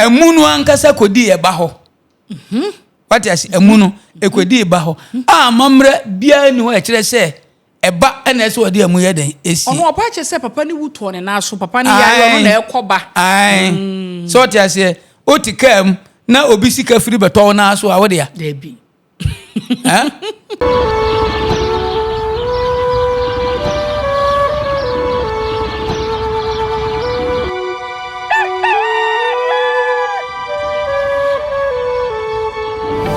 Amu no ankasa kɔdii ɛba hɔ. Wate ase? Amu no, ɛkɔdii ba hɔ. A amammerɛ biara nni hɔ a ɛkyerɛ sɛ ɛba na ɛsɛ ɔde amu yɛ dɛn? Ɛsie. Ɔno ɔpa kyerɛ sɛ papa no wu tɔɔ ne nan so, papa no yare, ɔno na ɛkɔ ba. Ae. Sɛ ɔte aseɛ, wote kaa mu na obi sika firi bɛtɔ wo nan so a, wode a? Dabi.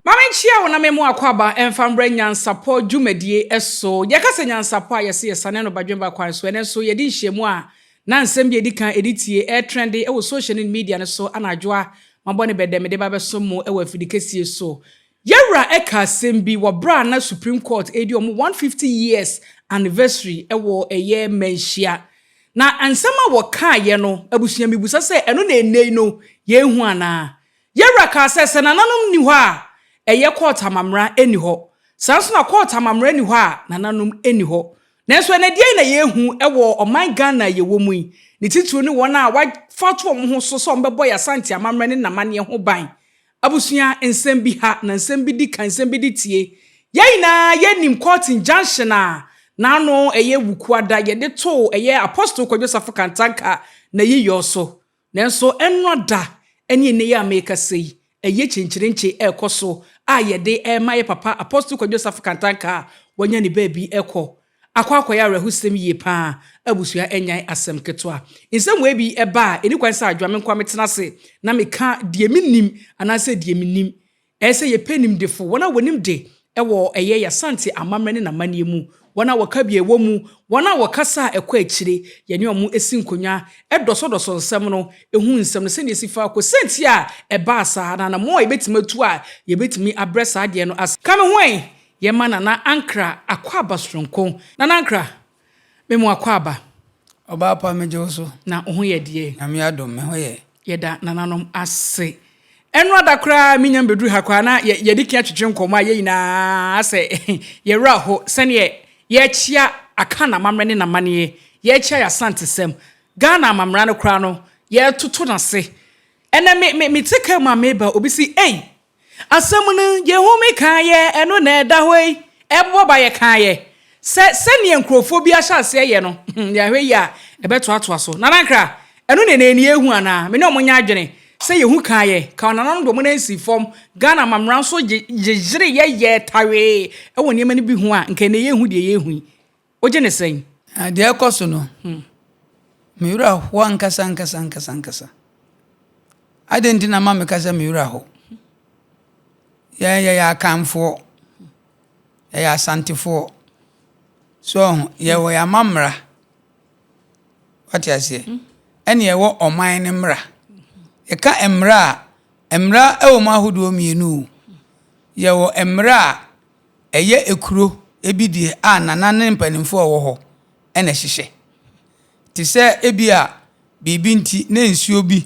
Ma menkyia wo na me mo akwaaba mfa mbrɛ nyansapɔ dwumadie so. Yɛka sɛ nyansapɔ a yɛse yɛsane no badwemba kwan so. Ɛnɛ nso yɛde nhyiamu a na nsɛm bi a ɛdi kan ɛdi tie ɛretrɛnde wɔ social ne media no so anadwo a mabɔ ne bɛdɛ mede ba bɛsom mo wɔ afidikɛsie so. Yɛwura ɛka asɛm bi wɔ berɛ a na Supreme Court ɛredi wɔn 150 years anniversary wɔ ɛyɛ Manhyia. Na nsɛm a wɔkaeɛ no abusua mebisa sɛ ɛno na ɛnnɛ yi no yɛnhu anaa? Yɛwura kaa sɛ sɛ nananom nni hɔ a ɛyɛ court amammra nni hɔ. Saa nso na court amammra nni hɔ a nananom nni hɔ. Nanso ɛnnɛ deɛn na yɛrehu wɔ ɔman Ghana a yɛwɔ mu yi, ne titiriw ne wɔn a wɔafa ato wɔn ho so sɛ wɔbɛbɔ yɛn Asante amammerɛ ne n'amanneɛ ho ban? Abusua, nsɛm bi ha, na nsɛm bi di kan, nsɛm bi di tie. Yɛn nyinaa yɛnim court injunction a n'ano ɛyɛ Wukuada yɛde too ɛyɛ Apostle Kwadwo Safo Kantanka n'ayiyɔ so. Nanso ɛnnora da ne ɛnnɛ yi a merekasa yi, ɛyɛ kyenkyerenkye rekɔ so a yɛde rema yɛ papa Apostle Kwadwo Safo Kantanka a wanya ne baabi kɔ. Akɔ akɔyɛ awerɛhosɛm yie pa ara, abusua ɛnyan asɛm ketewa. Nsɛm wei bi ba a, ɛnni kwan sɛ adwoa me nkoa metena ase na meka deɛ mennim anaasɛ deɛ menim. Ɛyɛ sɛ yɛpɛ nimdefo, wɔn a wɔnim de wɔ ɛyɛ y'Asante amammerɛ ne n'amanneɛ mu, wɔn a wɔka bi a ɛwɔ mu, wɔn a wɔkasa a ɛkɔ akyire, yɛne wɔn si nkonnwa, dɔsɔdɔsɔ nsɛm no, hu nsɛm no sɛdeɛ ɛsi fa kɔ, sɛnti a ɛbaa saa, na anammɔn a yɛbɛtumi atu a yɛbɛtumi abrɛ saa adeɛ no ase. Ka me ho ɛ! Yɛma Nana Ankrah akwaaba soronko. Nana Ankrah, me mo akwaaba. Ɔbaa pa megye wo so. Na wo ho yɛ deɛ? Nyame adom, me ho yɛ. Yɛda nananom ase. Ɛno ada koraa me nya mbɛduru ha koraa na yɛde kan atwetwe nkɔmmɔ a yɛn nyinaa asɛ yɛn werɛ aho sɛdeɛ yɛrekyea Akan amammerɛ ne n'amanneɛ, yɛrekyea yɛn Asantesɛm, Ghana amammara no koraa no yɛretoto no ase. Ɛnɛ me me mete kaa mu a mereba obi se ei! Asɛm no, Yehu me kaeɛ, ɛno na ɛda hɔ yi, ɛbobɔ ba yɛkaeɛ. Sɛ sɛdeɛ nkurɔfoɔ bi ahyɛ aseɛ yɛ no, yɛanhwɛ yie a, ɛbɛtoatoa so. Nana Nkra, ɛno na ɛnɛ yɛrehu anaa? Me ne wɔn nyɛ adwene sɛ Yehu kaeɛ, ka nananom de wɔn nan sii fam, Ghana amammerɛ nso gyegyereeɛ yɛɛ tawee wɔ nneɛma no bi ho a, nka ɛnɛ yɛnhu deɛ yɛrehu yi. Wogye no sɛn? Deɛ ɛrekɔ so no, me werɛ aho ankasa ankasa ankasa ankasa. Adɛn nti na ama meka sɛ me werɛ aho? Yɛn yɛyɛ Akanfoɔ, yɛyɛ Asantefoɔ. So ɔho, yɛwɔ yɛn amammra. Wate aseɛ? Ɛne yɛwɔ ɔman no mmara. Yɛka mmara a, mmara wɔ mu ahodoɔ mmienu o. Yɛwɔ mmara a Ɛyɛ ekuro bi deɛ a nana ne mpanimfoɔ a ɛwɔ hɔ na ɛhyehyɛ. Te sɛ ebia biribi nti na nsuo bi,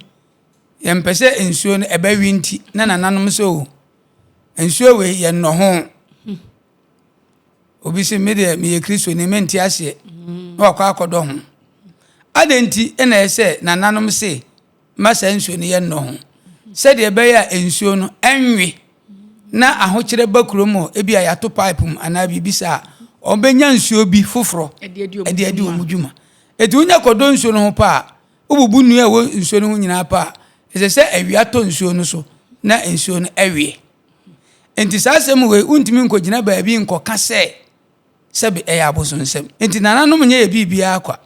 yɛmpɛ sɛ nsuo no ɛbɛwe nti na nananom sɛ o, nsuo wei yɛnnɔ ho. Obi se me deɛ meyɛ Kristoni mente aseɛ na wakɔ akɔdɔ ho. Adɛn nti na ɛyɛ sɛ nananom se ma saa nsuo no yɛ nnɔ ho sɛdeɛ ɛbɛyɛ a nsuo no ɛnwe na ahokyerɛ ba kurom hɔ ebi a yɛato pipe mu anaa biribi saa a wɔbɛnya nsuo bi foforɔ ɛde adi wɔn dwuma ɛti wonya kɔdɔ nsuo no ho pa a wobubu nnua a ɛwɔ nsuo no ho nyinaa pa a ɛsɛ sɛ awia tɔ nsuo no so na nsuo no ɛweɛ nti saa asɛm wei wontumi nkɔgyina baabi nkɔka sɛ sɛbe ɛyɛ abosonsɛm nti nananom nyɛ yɛ biribiara kwa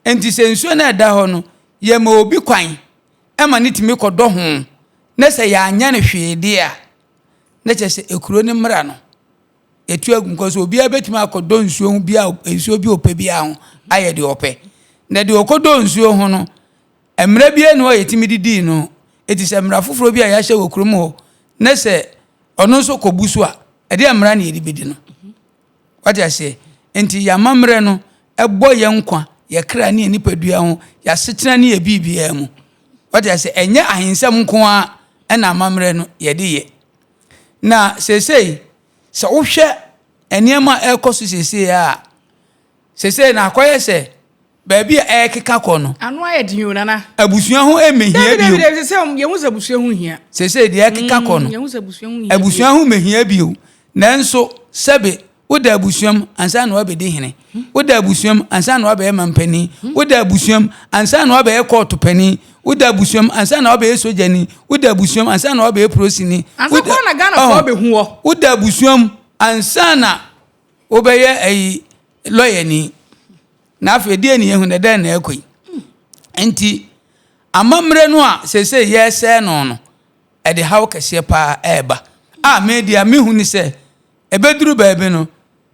nti sɛ nsuo no ɛda hɔ no Yɛma obi kwan ma no tumi kɔdɔ ho, na sɛ yɛanyɛ no hwee deɛ a, na kyerɛ sɛ ekuro no mmara no, yɛtu agu nkɔ so. Obiara bɛtumi akɔdɔ nsuo ho bia nsuo bi ɔpɛ biara ho ayɛ deɛ ɔpɛ. Na deɛ ɔkɔdɔ nsuo ho no, mmara biara ni hɔ a yɛtumi de dii no. Eti sɛ mmara foforɔ bi a yɛahyɛ wɔ kurom hɔ, na sɛ ɔno nso kɔbu so a, ɛdeɛ mmara na yɛde bɛdi no. Wate aseɛ? Enti yɛn amammerɛ no bɔ yɛn nkwa, yɛn kra ne yɛn nipadua ho, yɛn asetena ne yɛn biribiara mu. Wate aseɛ? Ɛnyɛ ahensɛm nko ara na amammerɛ no yɛde yɛ. Na seesei, sɛ wohwɛ nneɛma a ɛrekɔ so seesei a, seesei na akɔyɛ sɛ. Baabi a ɛrekeka kɔ no. Ano ayɛ den o, Nana. Abusua ho mmehia Dabi, bio. dabi, dabi, sɛ yɛhu sɛ abusua ho hia. Seesei deɛ ɛrekeka kɔ no. Yɛhu sɛ abusua ho hia. Abusua ho mmehia bio. Nanso sɛbe woda abusua mu ansa na woabɛdi hene. Woda abusua mu ansa na woabɛyɛ mampanin. Woda abusua mu ansa na woabɛyɛ kɔɔto panin. Woda abusua mu ansa na woabɛyɛ sogyani. Woda abusua mu ansa na woabɛyɛ polisini. Ansa koraa na Ghanafoɔ abɛhu wɔ. Woda abusua mu ansa na wobɛyɛ ayi lɔyani. Na afei deɛ ne yɛhu no, dɛn na ɛrekɔ yi? Nti amammerɛ no a seesei yɛresɛe no no, ɛde haw kɛseɛ paa ɛreba. A me deɛ mehu ne sɛ, ɛbɛduru baabi no,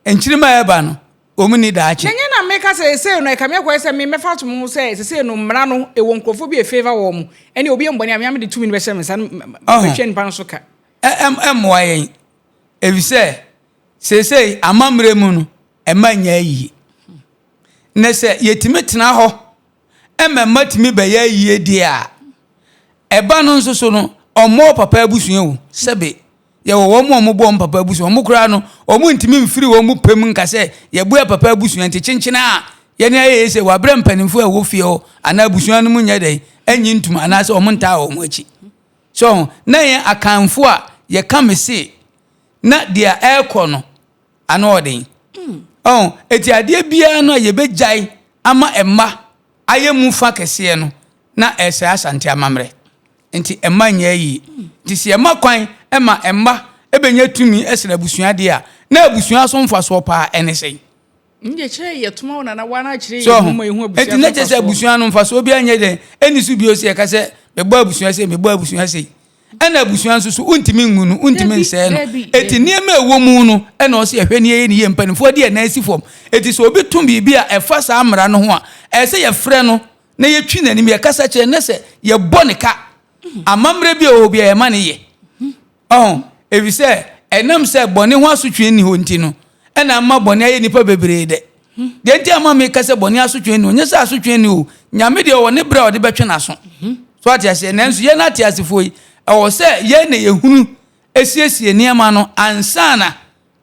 nkyirimma a ɛreba no, wɔn nni daakye. Na ɛnyɛ na meka sɛ seesei no, ɛkame akɔyɛ sɛ me mɛfa ato mo ho sɛ seesei no mmara no, ɛwɔ nkurɔfoɔ bi a ɛfavour wɔn, ɛne obi yɛ me bɔne a, me ara mede tumi no bɛhyɛ me nsa na mɛtwea nipa no so ka. Ɛmmoa yɛn, efisɛ seesei amammerɛ mu no, mma nyɛ ayie. Na sɛ yɛtumi tena hɔ ma mma tumi bɛyɛ ayie deɛ a, ɛba no nso so no, ɔmmɔ papa abusua o, sɛbe yɛwɔ wɔn a wɔbɔ wɔn papa abusua, wɔn koraa no, wɔn ntumi mfiri wɔn mu pɛ mu nka sɛ yɛboa papa abusua nti kyenkyene a yɛne ayɛ yɛ sɛ wɔabrɛ mpanimfoɔ a ɛwɔ fie hɔ anaa abusua no mu nyɛ dɛn anyi ntum anaasɛ wɔn ntaa wɔn akyi. So na yɛn Akanfoɔ a yɛka me se na deɛ ɛrekɔ no ano ɔden. Ɔho, eti adeɛ biara no a yɛbɛgyae ama mma ayɛ mu fa kɛseɛ no, na ɛresɛe Asante amammerɛ. Nti mma nyɛ ayie. Nti sɛ yɛma kwan ma mma bɛnya tumi sene abusua deɛ a, na abusua so mfasoɔ paa ne sɛn? So ho? Enti na kyerɛ sɛ abusua no mfasoɔ biara nyɛ dɛn ɛnni so bio sɛ yɛka sɛ mebɔ abusua sei, mebɔ abusua sei. Ɛna abusua nso so wontumi ngu no, wontumi nsɛe no. Enti nneɛma a ɛwɔ mu no ɛna ɔsɛ yɛhwɛ ne yɛyɛ ne yie. Mpanimfoɔ de yɛn nan si fam. Enti sɛ obi to biribi a ɛfa saa mmara no ho a, ɛsɛ sɛ yɛfrɛ no na yɛtwi n'anim, yɛkasa kyerɛ no na sɛ yɛbɔ ne ka. Amammerɛ bi a ɛwɔ hɔ biara yɛma no yɛ. Ɔho, efisɛ ɛnam sɛ bɔne ho asotwe nni hɔ nti no, ɛna ama bɔne ayɛ nnipa bebree dɛ. Deɛ nti ama meka sɛ bɔne asotwe nni hɔ, nyɛ sɛ asotwe nni hɔ o, Nyame deɛ ɔwɔ ne berɛ a ɔde bɛtwe n'aso. So ate aseɛ? Nanso yɛn ateasefoɔ yi, ɛwɔ sɛ yɛn na yɛhunu siesie nneɛma no ansa na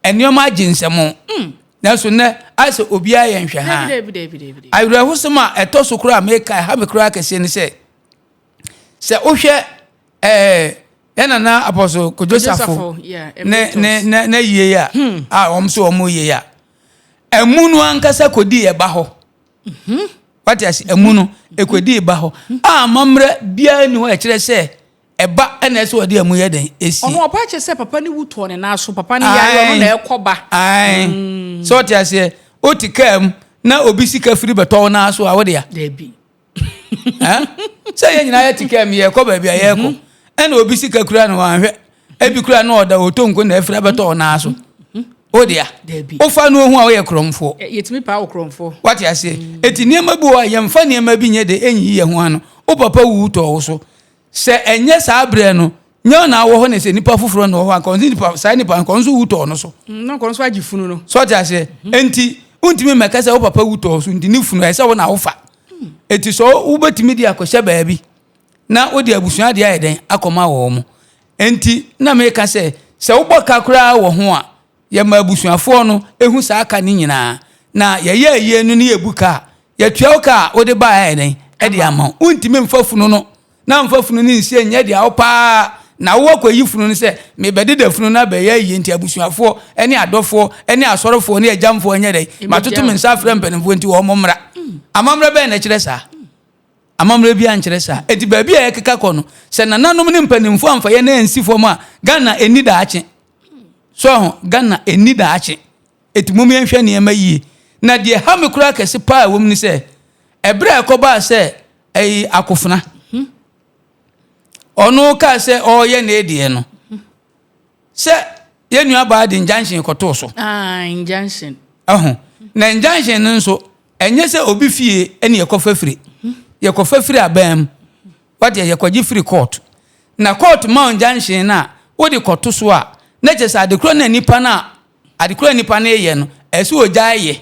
nneɛma agye nsam. Nanso nnɛ, ayɛ sɛ obiara yɛ nhwɛhaa. Awerɛhosɛm a ɛtɔ so koraa a meka ɛha me koraa kɛseɛ ne sɛ, sɛ wohwɛ ɛɛ yɛn nana apɔso Kojo Safo ne ne ne ne yie a hmm. a wɔn so wɔn yie a ɛmu no ankasa kɔdi ɛba hɔ mhm. wate ase ɛmu no ɛkɔdi ɛba hɔ a amammerɛ biara ni hɔ ɛkyerɛ sɛ ɛba ɛna ɛsɛ wɔde ɛmu yɛ dɛn esi. Ɔno ɔba kyɛ sɛ papa ne wu tɔɔ ne nan so papa ne yare ɔno na ɛkɔ ba. Ayi hmm. sɛ ɔte aseɛ wote kaa mu na obi sika firi bɛtɔ wo nan so a wode a. Dabi. Sɛ yɛn nyinaa yɛte kaa mu yɛkɔ baabi a yɛrekɔ mhm. ɛna obi sika kura no wanhwɛ ebi kura no ɔda ɔtɔ nko na afiri abɛtɔ ɔnan so o dea wofa no ohu a woyɛ korɔmfoɔ. Yɛtumi paa wo korɔmfoɔ. Wate aseɛ mm. Eti nneɛma bi wɔ a yɛmfa nneɛma bi nyɛ de ɛnyiyi yɛn ho ano. Wo papa wu tɔɔ wo so sɛ ɛnyɛ saa berɛ no nyɛ na awɔ hɔ na sɛ nipa foforɔ na wɔ hɔ anka ɔnso nipa saa nipa nka ɔnso wu tɔɔ no so. Mm, na nka ɔnso agye funu no. So ɔte aseɛ mm. Enti wontumi mmɛka sɛ wo papa wu tɔɔ so nti ne funu ɛsɛ wo na wofa. Enti sɛ wobɛtumi de akɔhyɛ baabi na wode abusua adeɛ ayɛ dɛn akɔma wɔn mo. Enti na meka sɛ sɛ wobɔ ka koraa wɔ ho a yɛma abusuafoɔ no ehu saa ka no nyinaa na yɛyɛ ayie no ne yɛbu ka a yɛtua wo ka a wode baa ayɛ dɛn ɛde ama wo. Wontumi mfa funu no na mfa funu no nsie nyɛ deɛ wo paa na wo akɔyi funu no sɛ mebɛdeda funu no abɛyɛ ayie nti abusuafoɔ ne adɔfoɔ ne asɔrefoɔ ne agyamfoɔ nyɛ dɛn matoto me nsa afrɛ mpanimfoɔ nti wɔn mmra. Amammerɛ bɛn na ɛkyerɛ saa? Amammerɛ biara nkyerɛ saa. Enti baabi a yɛkeka kɔ no, sɛ nananom ne mpanimfoɔ amfa yɛn ansi fam a, Ghana ɛnni daakye. So ho, Ghana ɛnni daakye. Enti mom yɛnhwɛ nneɛma yie. Na deɛ ɛha me koraa kɛse paa ɛwɔ mu ne sɛ, ɛberɛ a ɛkɔbaa sɛ ɛyi akofena, ɔno kaa sɛ ɔreyɛ ne deɛ no, sɛ yɛn nuabaa de injunction kɔtoo so. Ah, injunction. Ɛho. Na injunction no nso, ɛnyɛ sɛ obi fie ɛne yɛkɔfa firi. Yɛkɔfa firi aban mu. Wate, yɛkɔgye firi court. Na court ma injunction no a, wode kɔto so a, na kyerɛ sɛ adekorɔ na nipa no a, adekorɔ a nipa no reyɛ no, ɛsɛ sɛ ogyae yɛ.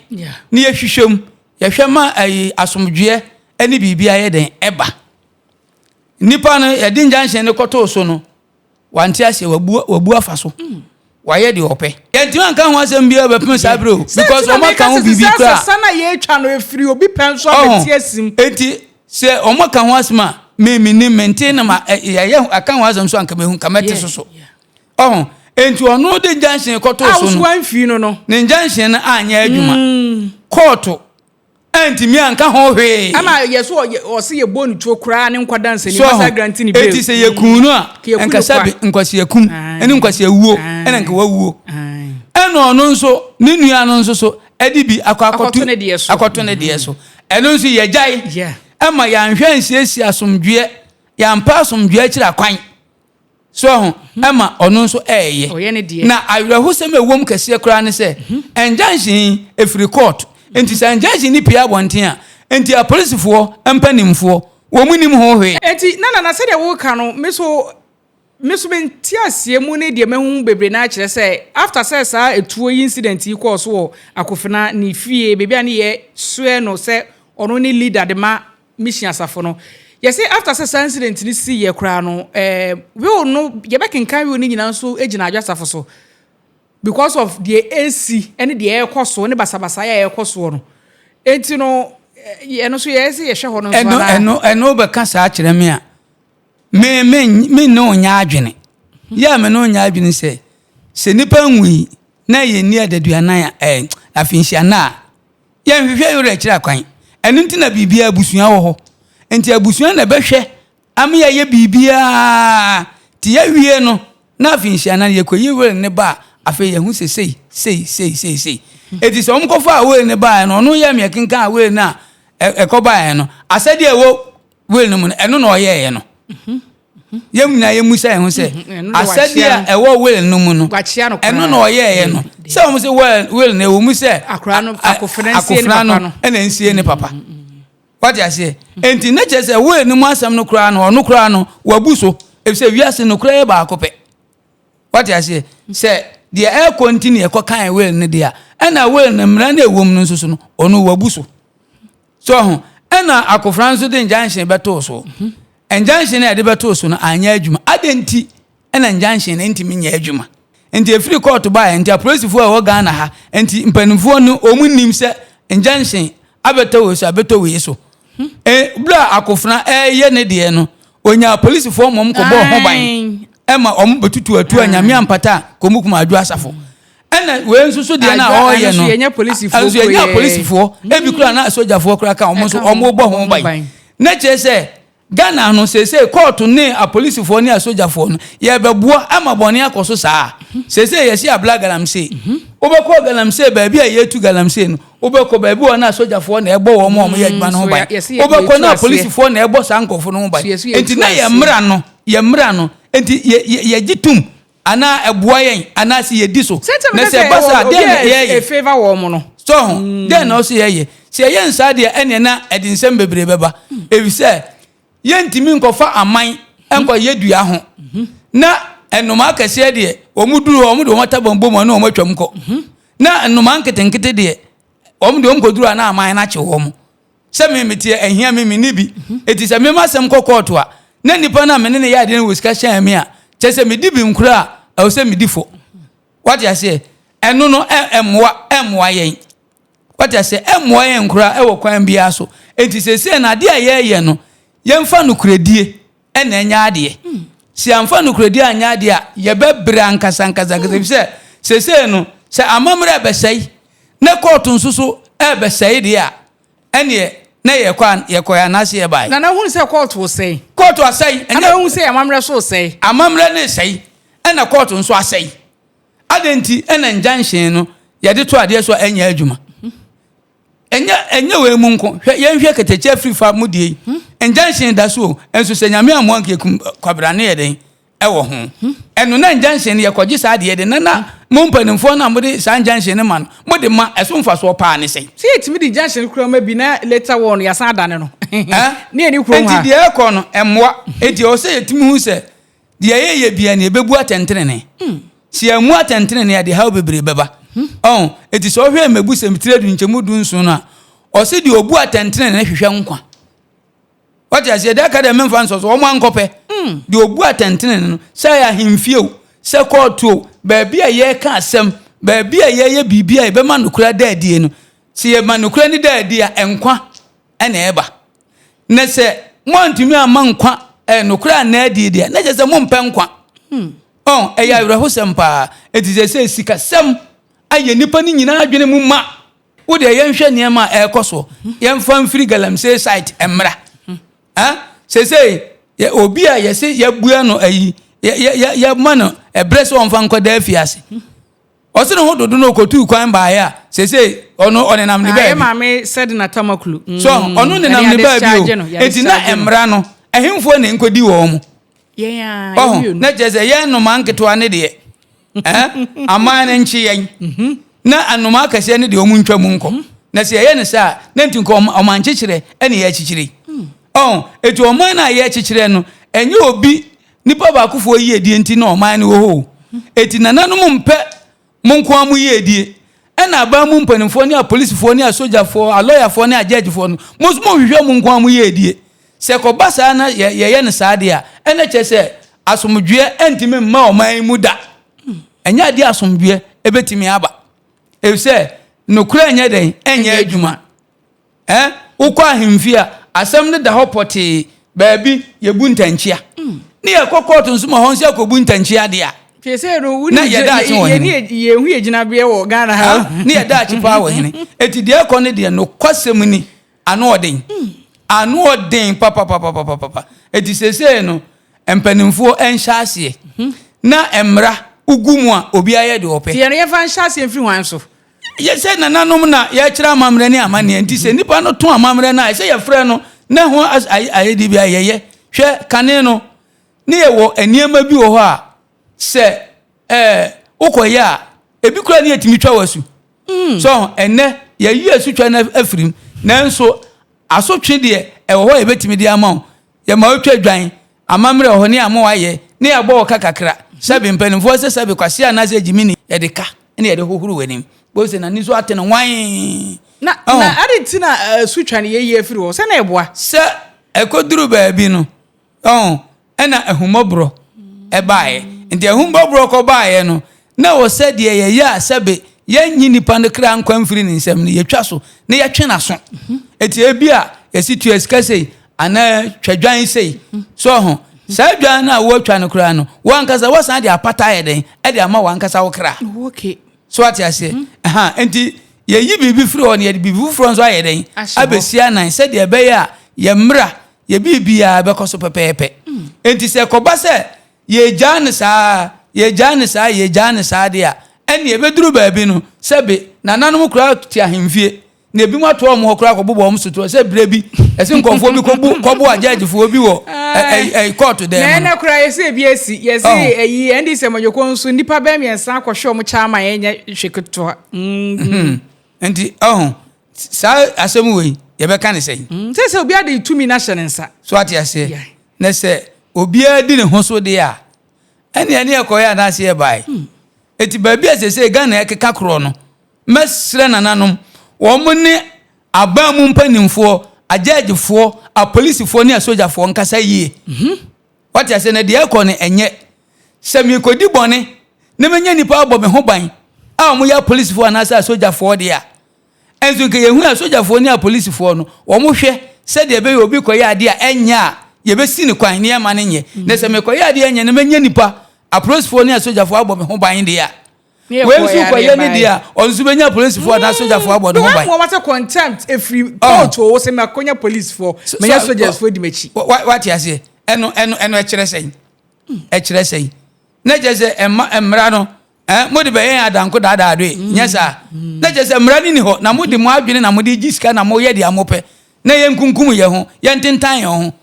Na yɛhwehwɛ mu, yɛhwɛ ma ayi asomdwoeɛ ne biribi ayɛ dɛn ɛba. Nipa no, yɛde injunction no kɔtoo so no, wante aseɛ, wabu, wabu afa so. Wayɛ deɛ ɔpɛ. Yɛntumi anka ho asɛm biara bɛpem saa berɛ o, because wɔn aka ho biribi koraa. Sɛ sesa na yɛretwa no efiri obi pɛ nso abɛte asim. Enti sɛ wɔn aka ho asɛm a, me menim, mente na ma yɛyɛ aka ho asɛm so anka mehu, nka mɛte so so. Ɔho, enti ɔno de injunction kɔtoo so no. A woso amfii no no. Ne injunction no anyɛ adwuma. Kɔɔto antumi anka ho hwee. Ɛna yɛ so ɔse yɛ bɔ ne tuo koraa ne nkwa dansani masa granti ne bail. Eti sɛ yɛ kun no a nka sɛbe nkwasiakum ne nkwasiawuo ɛna nka wawuo. Ɛna ɔno nso ne nua no nso so ɛde bi akɔ akɔto akɔto ne deɛ so. Ɛno nso yɛgyae ɛma yɛanhwɛ ansiesie asomdwoeɛ, yɛampɛ asomdwoeɛ akyiri akwan. So ahu? Ɛma ɔno nso ɛɛyɛ. Ɔyɛ ne deɛ. Na awerɛhosɛm a ɛwom kɛseɛ koraa ne sɛ, injunction yi, ɛfiri court. Enti sɛ injunction no pue abɔnten a, enti apolisifoɔ mpanimfoɔ, wɔn nnim ho hwee. Enti, na Nana, sɛdeɛ woreka no, me nso, me nso me nteaseɛ mu ne deɛ mahu bebree no ara kyerɛ sɛ, after sɛ saa etuo yi incident yi kɔɔ so wɔ Akofena ne fie, baabi a ne yɛ swear no sɛ ɔno ne leader de ma Mission asafo no. Yɛse after sɛ saa incident no siiɛ koraa no eh, will no yɛbɛkenkan will no nyinaa nso gyina Adwo asafo so because of deɛ ɛresi ne deɛ ɛrekɔ so ne basabasaeɛ a ɛrekɔ soɔ no. Enti no ɛno nso yɛyɛ sɛ yɛhwɛ hɔ no nso Ɛno anaa? ɛno ɛno wobɛka saa kyerɛ me a me me me ne wo nyɛ adwene. Yɛ a me ne wo nyɛ adwene sɛ sɛ nipa nwui na yɛnni adaduanan a ɛɛ afinhyia nna a Yɛnhwehwɛ yɛn werɛ kyerɛ kwan. Ɛno nti na biribiara abusua wɔ hɔ. Nti abusua na ɛbɛhwɛ ama yɛayɛ biribiara. Nti yɛawie no, na afei nhyianan yɛkɔyi were no ba a, afei yɛahu sɛ sei, sei, sei, sei, sei. Enti sɛ wɔkɔfaa were no baeɛ no, ɔno yɛɛ me ɛkenkan were no a ɛkɔbaeɛ no, asɛdeɛ ɛwɔ were no mu no, ɛno na ɔyɛeɛ no. Yɛn nyinaa yɛmmisa yɛn ho sɛ, asɛdeɛ a ɛwɔ will no mu no, ɛno na ɔyɛeɛ no. Sɛ wɔn sɛ will no ɛwɔ mu sɛ akofena no ɛna nsie ne papa. Wate aseɛ? Enti ne kyerɛ sɛ will no mu asɛm no koraa no, ɔno koraa no, wabu so. Efisɛ wiase no koraa yɛ baako pɛ. Wate aseɛ? Sɛ deɛ ɛrekɔ nti na ɛkɔ kan will no deɛ a, ɛna will no mmara no ɛwɔ mu no nso so no, ɔno wabu so. So ho, ɛna akofena nso de injunction bɛtoo so. Injunction a yɛde bɛtoo so no anyɛ adwuma. Adɛn nti na injunction no ntumi nyɛ adwuma? Nti ɛfiri kɔɔto baeɛ nti apolisifoɔ a ɛwɔ Ghana ha nti mpanimfoɔ no wɔn nnim sɛ injunction abɛtɔ wei so abɛtɔ wei so. E, berɛ a akofena ɛreyɛ ne deɛ no, ɔnya apolisifoɔ mmom kɔbɔɔ ho ban ɛma wɔn bɛtutu atu a nyame ampata a kɔmukum adwo asafo. Ɛna wei nso so deɛ no a ɔreyɛ no, nso yɛnyɛ apolisifoɔ, ebi koraa na asogyafoɔ koraa ka wɔn nso wɔn bɔ ho ban. Na kyerɛ sɛ Ghana no seesei kɔɔto ne apolisifoɔ ne asogyafoɔ no yɛbɛboa ama bɔne akɔ so saa. Seesei yɛsi abla galamsey. Wobɛkɔ galamsey baabi a yɛtu galamsey no, wobɛkɔ baabi wɔ na asogyafoɔ na ɛbɔ wɔn a wɔyɛ adwuma no ho ban. Wobɛkɔ na apolisifoɔ na ɛbɔ saa nkurɔfoɔ no ho ban. Enti na yɛn mmara no, yɛn mmara no, enti yɛgye tom Anaa ɛboa yɛn anaasɛ yɛdi so. Na sɛ ɛba saa a, dɛn na yɛyɛ? So ho? Dɛn na ɔsɛ yɛyɛ? Sɛ yɛyɛ no saa deɛ, ɛnneɛ na ɛde nsɛm bebree bɛba. Efisɛ yɛntumi nkɔfa aman nkɔyɛ dua ho. Na nnomaa akɛseɛ deɛ, wɔduru hɔ a, wɔde wɔn ataban bom a na wɔatwam kɔ. Na nnomaa nketenkete deɛ, wɔn deɛ wɔkɔduru a na aman no akye wɔn. Sɛ me meteɛ ɛhia me menni bi. Enti sɛ me m'asɛm kɔ kɔɔto a, na nipa no a me ne no yɛ adeɛ no wɔ sika hyɛn me a, kyerɛ sɛ medi bem koraa a, ɛwɔ sɛ medi fɔ. Wate aseɛ? Ɛno no ɛmmoa, ɛmmoa yɛn. Wate aseɛ? Ɛmmoa yɛn koraa ɛwɔ kwan biara so. Enti seesei no adeɛ a yɛreyɛ no, yɛmfa nokorɛdie ɛna ɛnyɛ adeɛ. Sɛ yɛamfa nokorɛdie anyɛ adeɛ a, yɛbɛbrɛ ankasa ankasa ankasa. Ɛfiri sɛ seesei no, sɛ amammerɛ rebɛsɛe na kɔɔto nso so rebɛsɛe deɛ a, ɛnneɛ na yɛkɔ a yɛkɔɛ anaasɛ yɛbaeɛ. Nana hunu sɛ kɔɔto resɛe. Kɔɔto asɛe. Ɛna wahu sɛ amammerɛ nso resɛe. Amammerɛ no resɛe, ɛna kɔɔto nso asɛe. Adɛn nti na injunction no yɛde to adeɛ so a ɛnyɛ adwuma? Ɛnyɛ ɛnyɛ wei mu nko. Hwɛ yɛnhwɛ kɛtɛkyi afirifa mu deɛ yi. Injunction da so o. Nso sɛ Nyame ammoa nka yɛkum kwabrane yɛ dɛn ɛwɔ ho. Ɛno na injunction no yɛkɔgye saa deɛ de na na mo mpanimfoɔ no a mode saa injunction no ma no mode ma ɛso mfasoɔ paa ne sɛn? Sɛ yɛtumi de injunction no koraa ma bi na later on yɛasan adane no. Ne yɛni kurom ha. Enti deɛ ɛrekɔ no ɛmmoa. Enti ɛwɔ sɛ yɛtumi hu sɛ Deɛ yɛyɛ biara no, yɛbɛbu atɛntenenee. Sɛ yɛammu atɛntenenee a, ɛde haw bebree bɛba. Ɔho, enti sɛ wohwɛ Mmebusɛm tiri adu nkyɛmu dunson no a, ɔse deɛ ɔbu atɛntenenee hwehwɛ nkwa. Wate aseɛ? Deɛ aka deɛ memfa nsɔ so, wɔn ankɔpɛ. Deɛ ɔbu atɛntenenee no, sɛ ɛyɛ ahemfie o, Sɛ kɔɔto o, baabi a yɛreka asɛm, baabi a yɛreyɛ biribi a yɛbɛma nokorɛ ada adie no, sɛ yɛma nokorɛ no da adi a, nkwa na ɛba. Na sɛ moantumi amma nkwa, eh, nokorɛ anna adie deɛ, na kyerɛ sɛ mompɛ nkwa. Ɔn, ɛyɛ awerɛhosɛm paa. Enti sɛ sɛ sikasɛm ayɛ nnipa no nyinaa adwene mu ma. Wo deɛ yɛnhwɛ nneɛma a ɛrekɔ soɔ. Yɛmfa mfiri galamsey site mmra. Eh? Seesei, yɛ, obi a yɛse yɛabua no ayi, yɛ, yɛ, yɛ, yɛma no ɛberɛ sɛ ɔmfa nkɔda afiase. Ɔse ne ho dodo no ɔkɔtuu kwan baeɛ a, seesei ɔno ɔnenam ne baabi. Yɛ maame sɛde na tamakulu. So ɔno nenam ne baabi o. Enti na mmara no, ɛhemfoɔ na ɛnkɔdi wɔn mo? Yɛn a, Ɔho, na kyerɛ sɛ yɛn nnomaa nketewa ne deɛ, eh, aman no nkye yɛn, mhm. na nnomaa akɛseɛ ne deɛ wɔn ntwa mu nkɔ. Mhm. Na sɛ yɛyɛ no saa, na nti nka ɔman kyekyerɛ ɛne yɛkyekyerɛ yi. Hmm. Ɔho, eti ɔman no a yɛkyekyerɛ no, ɛnyɛ obi nipa baakofoɔ yiedie nti na ɔman no wɔ hɔ o. Mhm. Eti nananom mpɛ Mo nko ara mo yiedie. Ɛna aban mu mpanimfoɔ ne apolisifoɔ ne asogyafoɔ, alɔyafoɔ ne agyɛɛgyefoɔ no, mo nso monhwehwɛ mo nko ara mo yiedie. Sɛ ɛkɔba saa na yɛ, yɛyɛ no saa deɛ a, ɛna kyerɛ sɛ asomdwoeɛ ntumi mma ɔman yi mu da. Ɛnyɛ adeɛ a asomdwoeɛ ɛbɛtumi aba. Ɛfiri sɛ, nokorɛ nyɛ dɛn? Ɛnyɛ adwuma. Ɛ, wokɔ ahemfie a, asɛm no da hɔ pɔtee, baabi yɛbu ntɛnkyea. Ne yɛkɔ kɔɔto nso ma hɔ nso yɛkɔbu ntɛnkyea deɛ a, Seesei no, na yɛ daakye wɔ hene. Yɛnhu yɛ gyinabeɛ wɔ Ghana ha. Ne yɛ daakye paa wɔ hene. Eti deɛ ɛkɔ no deɛ, nokwasɛm ni, ano ɔden. Ano ɔden papapapapapa. Eti seesei no, mpanimfoɔ nhyɛ aseɛ. Na mmara wogu mu a, obiara yɛ deɛ ɔpɛ. Nti yɛn yɛmfa nhyɛ aseɛ mfiri hwan so? Yɛ sɛ nananom na yɛkyerɛ amammerɛ ne amanneɛ nti sɛ nipa no to amammerɛ no a ɛsɛ yɛfrɛ no na ho ayɛdi bi a yɛyɛ. Hwɛ kane no ne yɛwɔ nneɛma bi wɔ hɔ a sɛ ɛɛ wokɔyɛ a ebi koraa ne yɛtumi twa w'asu. Mm. So ɛnɛ yɛyi asutwa no afiri mu nanso asotwe deɛ ɛwɔ hɔ a yɛbɛtumi de ama wo. Yɛma wotwa dwan, amammerɛ wɔ hɔ ne ama wayɛ ne yɛabɔ wo ka kakra. Sɛbe mpanimfoɔ sɛ sɛbe kwasea anaasɛ gyimini yɛde ka ne yɛde hohoro w'anim. Bohu sɛ n'ani so ate no nwann. Na na ade nti na asutwa no yɛyi afiri hɔ? Sɛ na ɛboa. Sɛ ɛkɔduru baabi no, ɔho, ɛna ahummɔborɔ ɛbaeɛ. Nti ahummɔborɔ kɔbaeɛ no, na ɛwɔ sɛ deɛ yɛyɛ a sɛbe yɛnnye nipa no kra nkwa mfiri ne nsam no, yɛtwa so na yɛtwe n'aso. Enti ebi a yɛsi tua sika sei anaa twa dwan sei. So ɔho, saa dwan no a wɔatwa no koraa no, wo ankasa woasan de apata ayɛ dɛn de ama w'ankasa wo kra. Okay. So ate aseɛ? Mhm. Ɛha, nti yɛyi biribi firi hɔ no yɛde biribi foforɔ nso ayɛ dɛn abɛsi anan sɛdeɛ ɛbɛyɛ a yɛ mmra yɛ biribiara bɛkɔ so pɛpɛɛpɛ. Mm. Nti sɛ ɛkɔba sɛ Yɛgyaa no saa, yɛgyaa no saa, yɛgyaa no saa deɛ a, ɛnneɛ ɛbɛduru baabi no, sɛbe nananom koraa te ahemfie, na ebinom atoa wɔn hɔ koraa kɔbobɔ wɔn sotorɔ sɛ berɛ bi, ɛse nkurɔfoɔ bi kɔbu kɔboa gyɛɛgyefoɔ bi wɔ ɛ ɛ kɔɔto dan mu no. Na ɛnɛ koraa yɛsɛ ebi asi, yɛse ɛyi NDC amanyɔkuo nso nnipa bɛyɛ mmiɛnsa akɔhwɛ wɔn kyɛ ama yɛnyɛ hwɛ ketewa. Nti ɔho saa asɛm wei yɛbɛka ne sɛn? Sɛ sɛ obiara de tumi no ahyɛ ne nsa. So ate aseɛ? Na sɛ obiara di ne ho so deɛ a, ɛnneɛ ne yɛkɔeɛ anaasɛ yɛbaeɛ. Hmm. Eti baabi a sɛsɛ Ghana ɛkeka korɔ no, mɛsrɛ nananom, wɔn ne aban mu mpanimfoɔ, agyɛɛgyefoɔ, apolisifoɔ ne asogyafoɔ nkasa yie. Mhm. Wate aseɛ na deɛ ɛkɔ no ɛnyɛ. Sɛ mekɔdi bɔne na menya nnipa abɔ me ho ban a wɔyɛ apolisifoɔ anaasɛ asogyafoɔ deɛ a, Nso nka yɛhunu asogyafoɔ ne apolisifoɔ no, wɔhwɛ sɛdeɛ ɛbɛyɛ obi kɔyɛ adeɛ a ɛnyɛ a, yɛbɛsi no kwan na yɛmma no nyɛ. Na sɛ mekɔyɛ adeɛ a ɛnyɛ na manya nnipa, apolisifoɔ ne asogyafoɔ abɔ me ho ban deɛ a, wei nso kɔyɛ ne deɛ a, ɔno nso bɛnya apolisifoɔ anaa asogyafoɔ abɔ ne ho ban. Wɔn sɛ contempt efiri court o, sɛ mɛkɔnya polisifoɔ, mɛnya sogyafoɔ di m'akyi. Wate aseɛ? Ɛno ɛno ɛno ɛkyerɛ sɛn? Ɛkyerɛ sɛn? Na kyerɛ sɛ ɛma mmara no Eh, mode bɛyɛ yɛn adanko daadaa doe, mm. nyɛ saa. Mm. Na kyerɛ sɛ mmara no ni hɔ, na mode mo adwene na mode gye sika na moyɛ deɛ mopɛ, na yɛnkunkum yɛn ho, yɛntentan yɛn ho.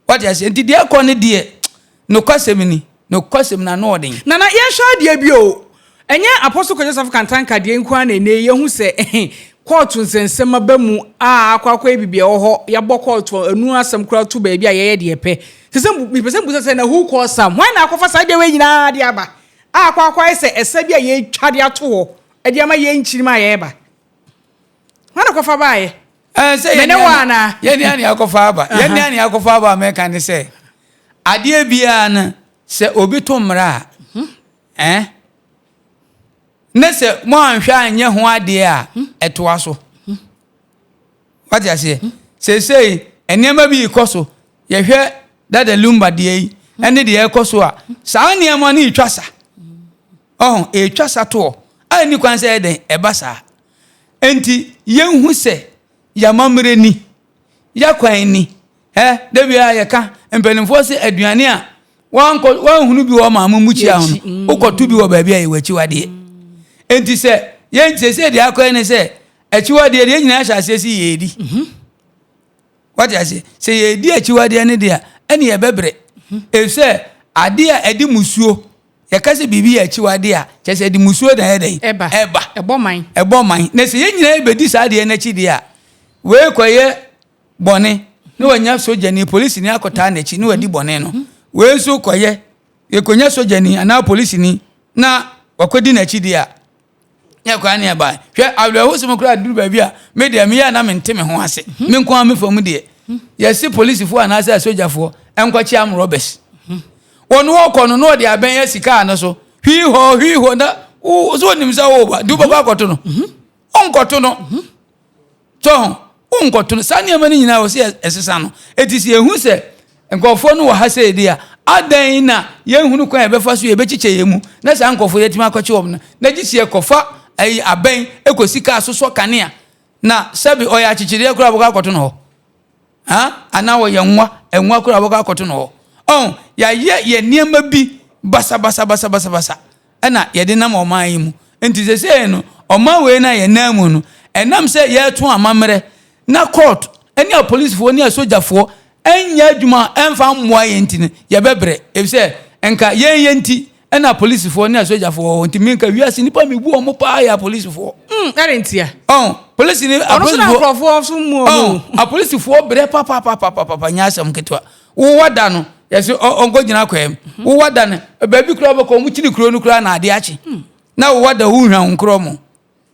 Wate aseɛ? Nti deɛ ɛkɔ no deɛ, nokwasɛm ni, nokwasɛm na ano ɔden. Nana, yɛnhwɛ adeɛ bi o. Ɛnyɛ Apostle Kwadwo Safo Kantanka deɛ nko ara na ɛnnɛ yi yɛhu sɛ kɔɔto nsɛnsɛm aba mu a akɔ akɔyɛ biribi a ɛwɔ hɔ, yɛabɔ kɔɔto anu asɛm koraa to baabi a yɛyɛ deɛ yɛpɛ. Sɛ sɛ mepɛ sɛ mbusa sɛ na who caused some? Hwan na akɔfa saa adeɛ wei nyinaa de aba? A akɔ akɔayɛ sɛ ɛsa bi a yɛretwa de ato hɔ de ama yɛn nkyirimma a yɛreba. Hwan na kɔfa baeɛ? Ɛɛ sɛ Me ne wo anaa? Yɛn nea nea akɔfa aba. Yɛn nea nea akɔfa aba a mɛka ne sɛ adeɛ biara no sɛ obi to mmara a mhm. Eh? Ne sɛ moanhwɛ anyɛ ho adeɛ a, ɛtoa so. Wate aseɛ? Seesei nneɛma bi rekɔ so. Yɛhwɛ Dada Lumba deɛ yi ɛne deɛ ɛrekɔ so a, saa nneɛma no retwa sa. Ɔho, ɛretwa sa toɔ. A ɛnni kwan sɛ ɛyɛ dɛn? Ɛba saa. Enti yɛnhu sɛ yɛamammerɛ ni, yɛakwan ni. Ɛ, da biara yɛka, mpanimfoɔ se aduane a wankɔ wanhunu bi wɔ maame mukyia ho no, wokɔto bi wɔ baabi a yɛwɔ akyiwadeɛ. Enti sɛ yɛn seesei deɛ akɔyɛ ne sɛ akyiwadeɛ deɛ nyinaa hyɛ aseɛ sɛ yɛredi. Wate aseɛ? Sɛ yɛredi akyiwadeɛ no deɛ a, ɛne yɛbɛbrɛ. Ɛfiri sɛ adeɛ a ɛde musuo, yɛka sɛ biribi yɛ akyiwadeɛ a, kyerɛ sɛ ɛde musuo na ɛyɛ dɛn? Ɛba. Ɛba. Ɛbɔ man. Ɛbɔ man. Na sɛ yɛn nyinaa yɛbɛdi saa adeɛ no akyi deɛ a, wei kɔyɛ bɔne na wanya sogyani, polisini akɔtaa n'akyi na wadi bɔne no. Wei nso kɔyɛ, yɛkɔnya sogyani anaa polisini na wakɔdi n'akyi deɛ a, yɛ kwan ne ɛbae. Hwɛ awerɛhosɛm koraa duru baabi a me deɛ meyɛ a na mente me ho ase. Me nko ara me fam deɛ, yɛse polisifoɔ anaasɛ asogyafoɔ nkɔkye arm robbers. Wɔn wɔkɔ no na wɔde abɛn asi kaa no so hwii hɔ hwii hɔ na wo so onim sɛ woba de wobɛkɔ akɔto no. Wonkɔto no. So ho wonkɔto no. Saa nneɛma no nyinaa wɔ sɛ ɛsesa no. Eti sɛ yɛhu sɛ nkurɔfoɔ no wɔ ha sɛ ɛdi a, adɛn na yɛnhunu kwan a yɛbɛfa so yɛbɛkyekyɛ yɛn mu na saa nkurɔfoɔ yɛatumi akɔkye wɔn no, na gye sɛ yɛkɔfa ayi abɛn kɔsi kaa so sɔ kanea na sɛbe ɔyɛ akyekyedeɛ koraa wɔkɔ akɔto no hɔ. Ha? Anaa ɔyɛ nwa, nwa koraa wɔkɔ akɔto no hɔ. Ɔn, yɛayɛ yɛn nneɛma bi basabasabasabasa ɛna yɛde nam ɔman yi mu. Nti sesei no, ɔman wei no a yɛnam mu no, ɛnam sɛ yɛreto amammerɛ na court ne apolisifoɔ ne asogyafoɔ nyɛ adwuma ɛmfa mmoa yɛn nti no, yɛbɛbrɛ. Efisɛ nka yɛn yɛn nti ɛna apolisifoɔ ne asogyafoɔ wɔ hɔ. Nti me nka wiase nnipa mebu wɔn paa yɛ apolisifoɔ. Mm, ɛde ntia. Ɔn, polisi ne Ɔno so na apolisifoɔ. nkurɔfoɔ so mu ɔmo. Ɔn, apolisifoɔ brɛ papapapapapa nyɛ asɛm ketewa. Wowa da no, yɛsɛ ɔnkɔgyina kwaa mu. Wowa da no, baabi koraa wobɛkɔ, wɔn kyini kuro no koraa na adeɛ akye. Na wowa da wohwa wo nkorɔ mo.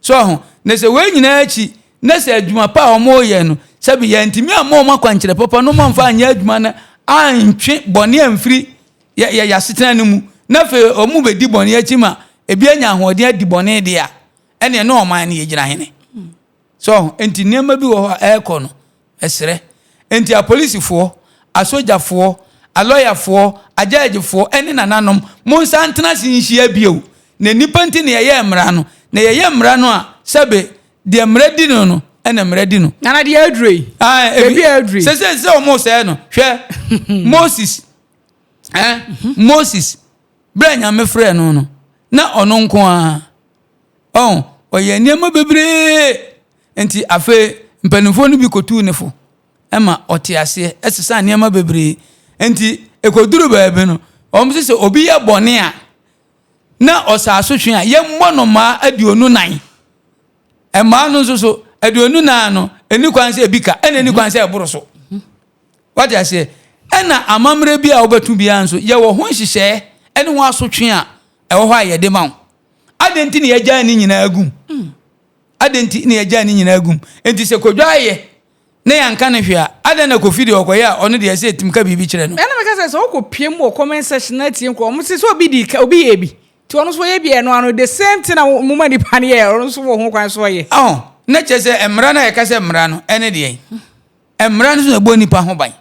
So ho, na sɛ wei nyinaa akyi, na sɛ adwuma pa a wɔreyɛ no, sɛbi yɛntumi amma wɔn akwankyerɛ papa na wɔamfa anyɛ adwuma no antwe bɔne amfiri yɛ yɛ asetena no mu, na afei wɔn bɛdi bɔne akyi ma ebi anya ahoɔden adi bɔne deɛ a, ɛneɛ na ɔman no yɛgyina hene. So ho, nti nneɛma bi wɔ hɔ a ɛrekɔ no, Ɛserɛ. Enti apolisifoɔ, asogyafoɔ, alɔyafoɔ, agyɛɛgyefoɔ ne nananom, monsan ntena ase nhyia bio. Na nnipa nti na yɛyɛɛ mmara no, na yɛyɛ mmara no a, sɛbe, deɛ mmara di no no, ɛna mmara di no. Nana deɛ aduro yi. Baabi a aduro yi. Sɛ sɛ sɛ wɔn sɛɛ no, hwɛ, Moses, eh, Moses, berɛ a Nyame frɛɛ no no, na ɔno nko ara. Ɔn, ɔyɛɛ nneɛma bebree. Nti afei mpanimfoɔ no bi kɔtuu ne fo ma ɔte aseɛ sesaa nneɛma bebree. Nti ɛkɔduru baabi no, wɔn sɛ sɛ obi yɛ bɔne a, na ɔsa asotwe a, yɛmmɔ no mmaa 24. Mmaa no nso so, 24 no, ɛni kwan sɛ ebi ka, ɛna ɛni kwan sɛ ɛboro so. Wate aseɛ? Ɛna amammerɛ bi a wobɛto biara nso, yɛwɔ ho nhyehyɛɛ ne ho asotwe a ɛwɔ hɔ a yɛde ma wo. Adɛn nti na yɛagyae ne nyinaa agum? Adɛn nti na yɛagyae ne nyinaa agum? Enti sɛ Kwadwo ayɛ na yɛanka no hwee a, adɛn na Kofi deɛ ɔkɔyɛ a ɔno deɛ ɛsɛ yɛtumi ka biribi kyerɛ no? Ɛna meka sɛ sɛ wokɔ pie mu wɔ comment section na tie nkurɔfoɔ wɔn se sɛ obi di obi yɛ bi nti ɔno nso ɔyɛ bi a ɛno ano the same thing na mo ma nipa no yɛ ɔno nso wɔ ho kwan so ɔyɛ. Ɔho, na kyerɛ sɛ mmara no a yɛka sɛ mmara no ɛne deɛn? Mmara no nso na ɛbɔ nnipa ho ban.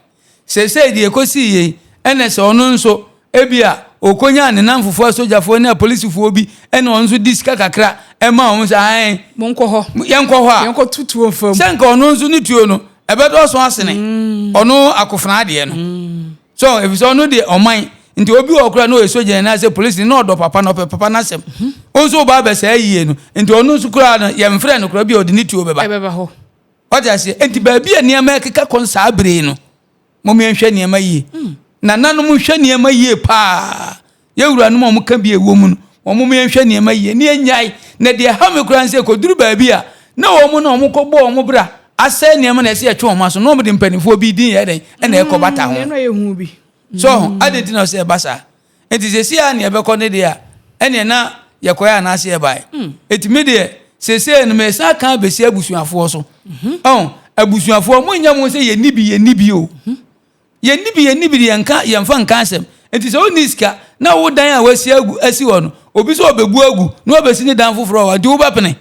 Seesei deɛ ɛkɔsii yei, ɛna sɛ ɔno nso, ebia ɔkɔnyaa ne nnamfofoɔ asogyafoɔ ne apolisifoɔ bi, ɛna ɔno nso de sika kakra ɛma wɔn sɛ, ae, Monkɔ hɔ. Yɛnkɔ hɔ a. Yɛnkɔ to tuo mfa mu. Sɛ nka ɔno nso ne tuo no, ɛbɛdɔɔso asene ɔno akofena adeɛ no. So, ɛfiri sɛ ɔno deɛ ɔman, nti obi wɔ hɔ koraa na ɔyɛ sogyani anaasɛ polisini na ɔdɔ papa na ɔpɛ papa no asɛm. Wo nso woba abɛsɛe yie no, nti ɔno nso koraa no, yɛmfrɛ no koraa, ebia ɔde ne tuo bɛba. Ɛbɛba hɔ. Wate aseɛ? Enti baabi a nneɛma ɛkeka kɔ no saa bere yi no, mom yɛnhwɛ nneɛma yie. Hmm. Nananom nhwɛ nneɛma yie paa. Yɛn wuranom a wɔka bi a ɛwɔ mu no, wɔn mom yɛnhwɛ nneɛma yie ne yɛnyae. Na deɛ ɛha me koraa ne sɛ kɔduru baabi a na wɔn na wɔn kɔbɔ wɔn bra asɛe nneɛma na ɛsɛ yɛtwe wɔn aso na wɔn de mpanimfoɔ bi din yɛ dɛn ɛna ɛkɔ bata ho. Hmm, So adɛn nti na ɔsɛ ɛba saa? Nti seesei a nea ɛbɛkɔ ne deɛ a, ɛneɛ na yɛkɔɛ anaasɛ yɛbae. Nti me deɛ, seesei no mesan aka abɛsi abusuafoɔ so. Ɔn, abusuafoɔ, monnyɛ mo ho sɛ yɛnni bi, yɛnni bi o. Yɛnni bi, yɛnni bi deɛ yɛnka, yɛmfa nka asɛm. Nti sɛ wonni sika na wo dan a wasi agu, asi hɔ no, Obi sɛ ɔbɛbu agu na wabɛsi ne dan foforɔ wɔ hɔ, nti wobɛpene?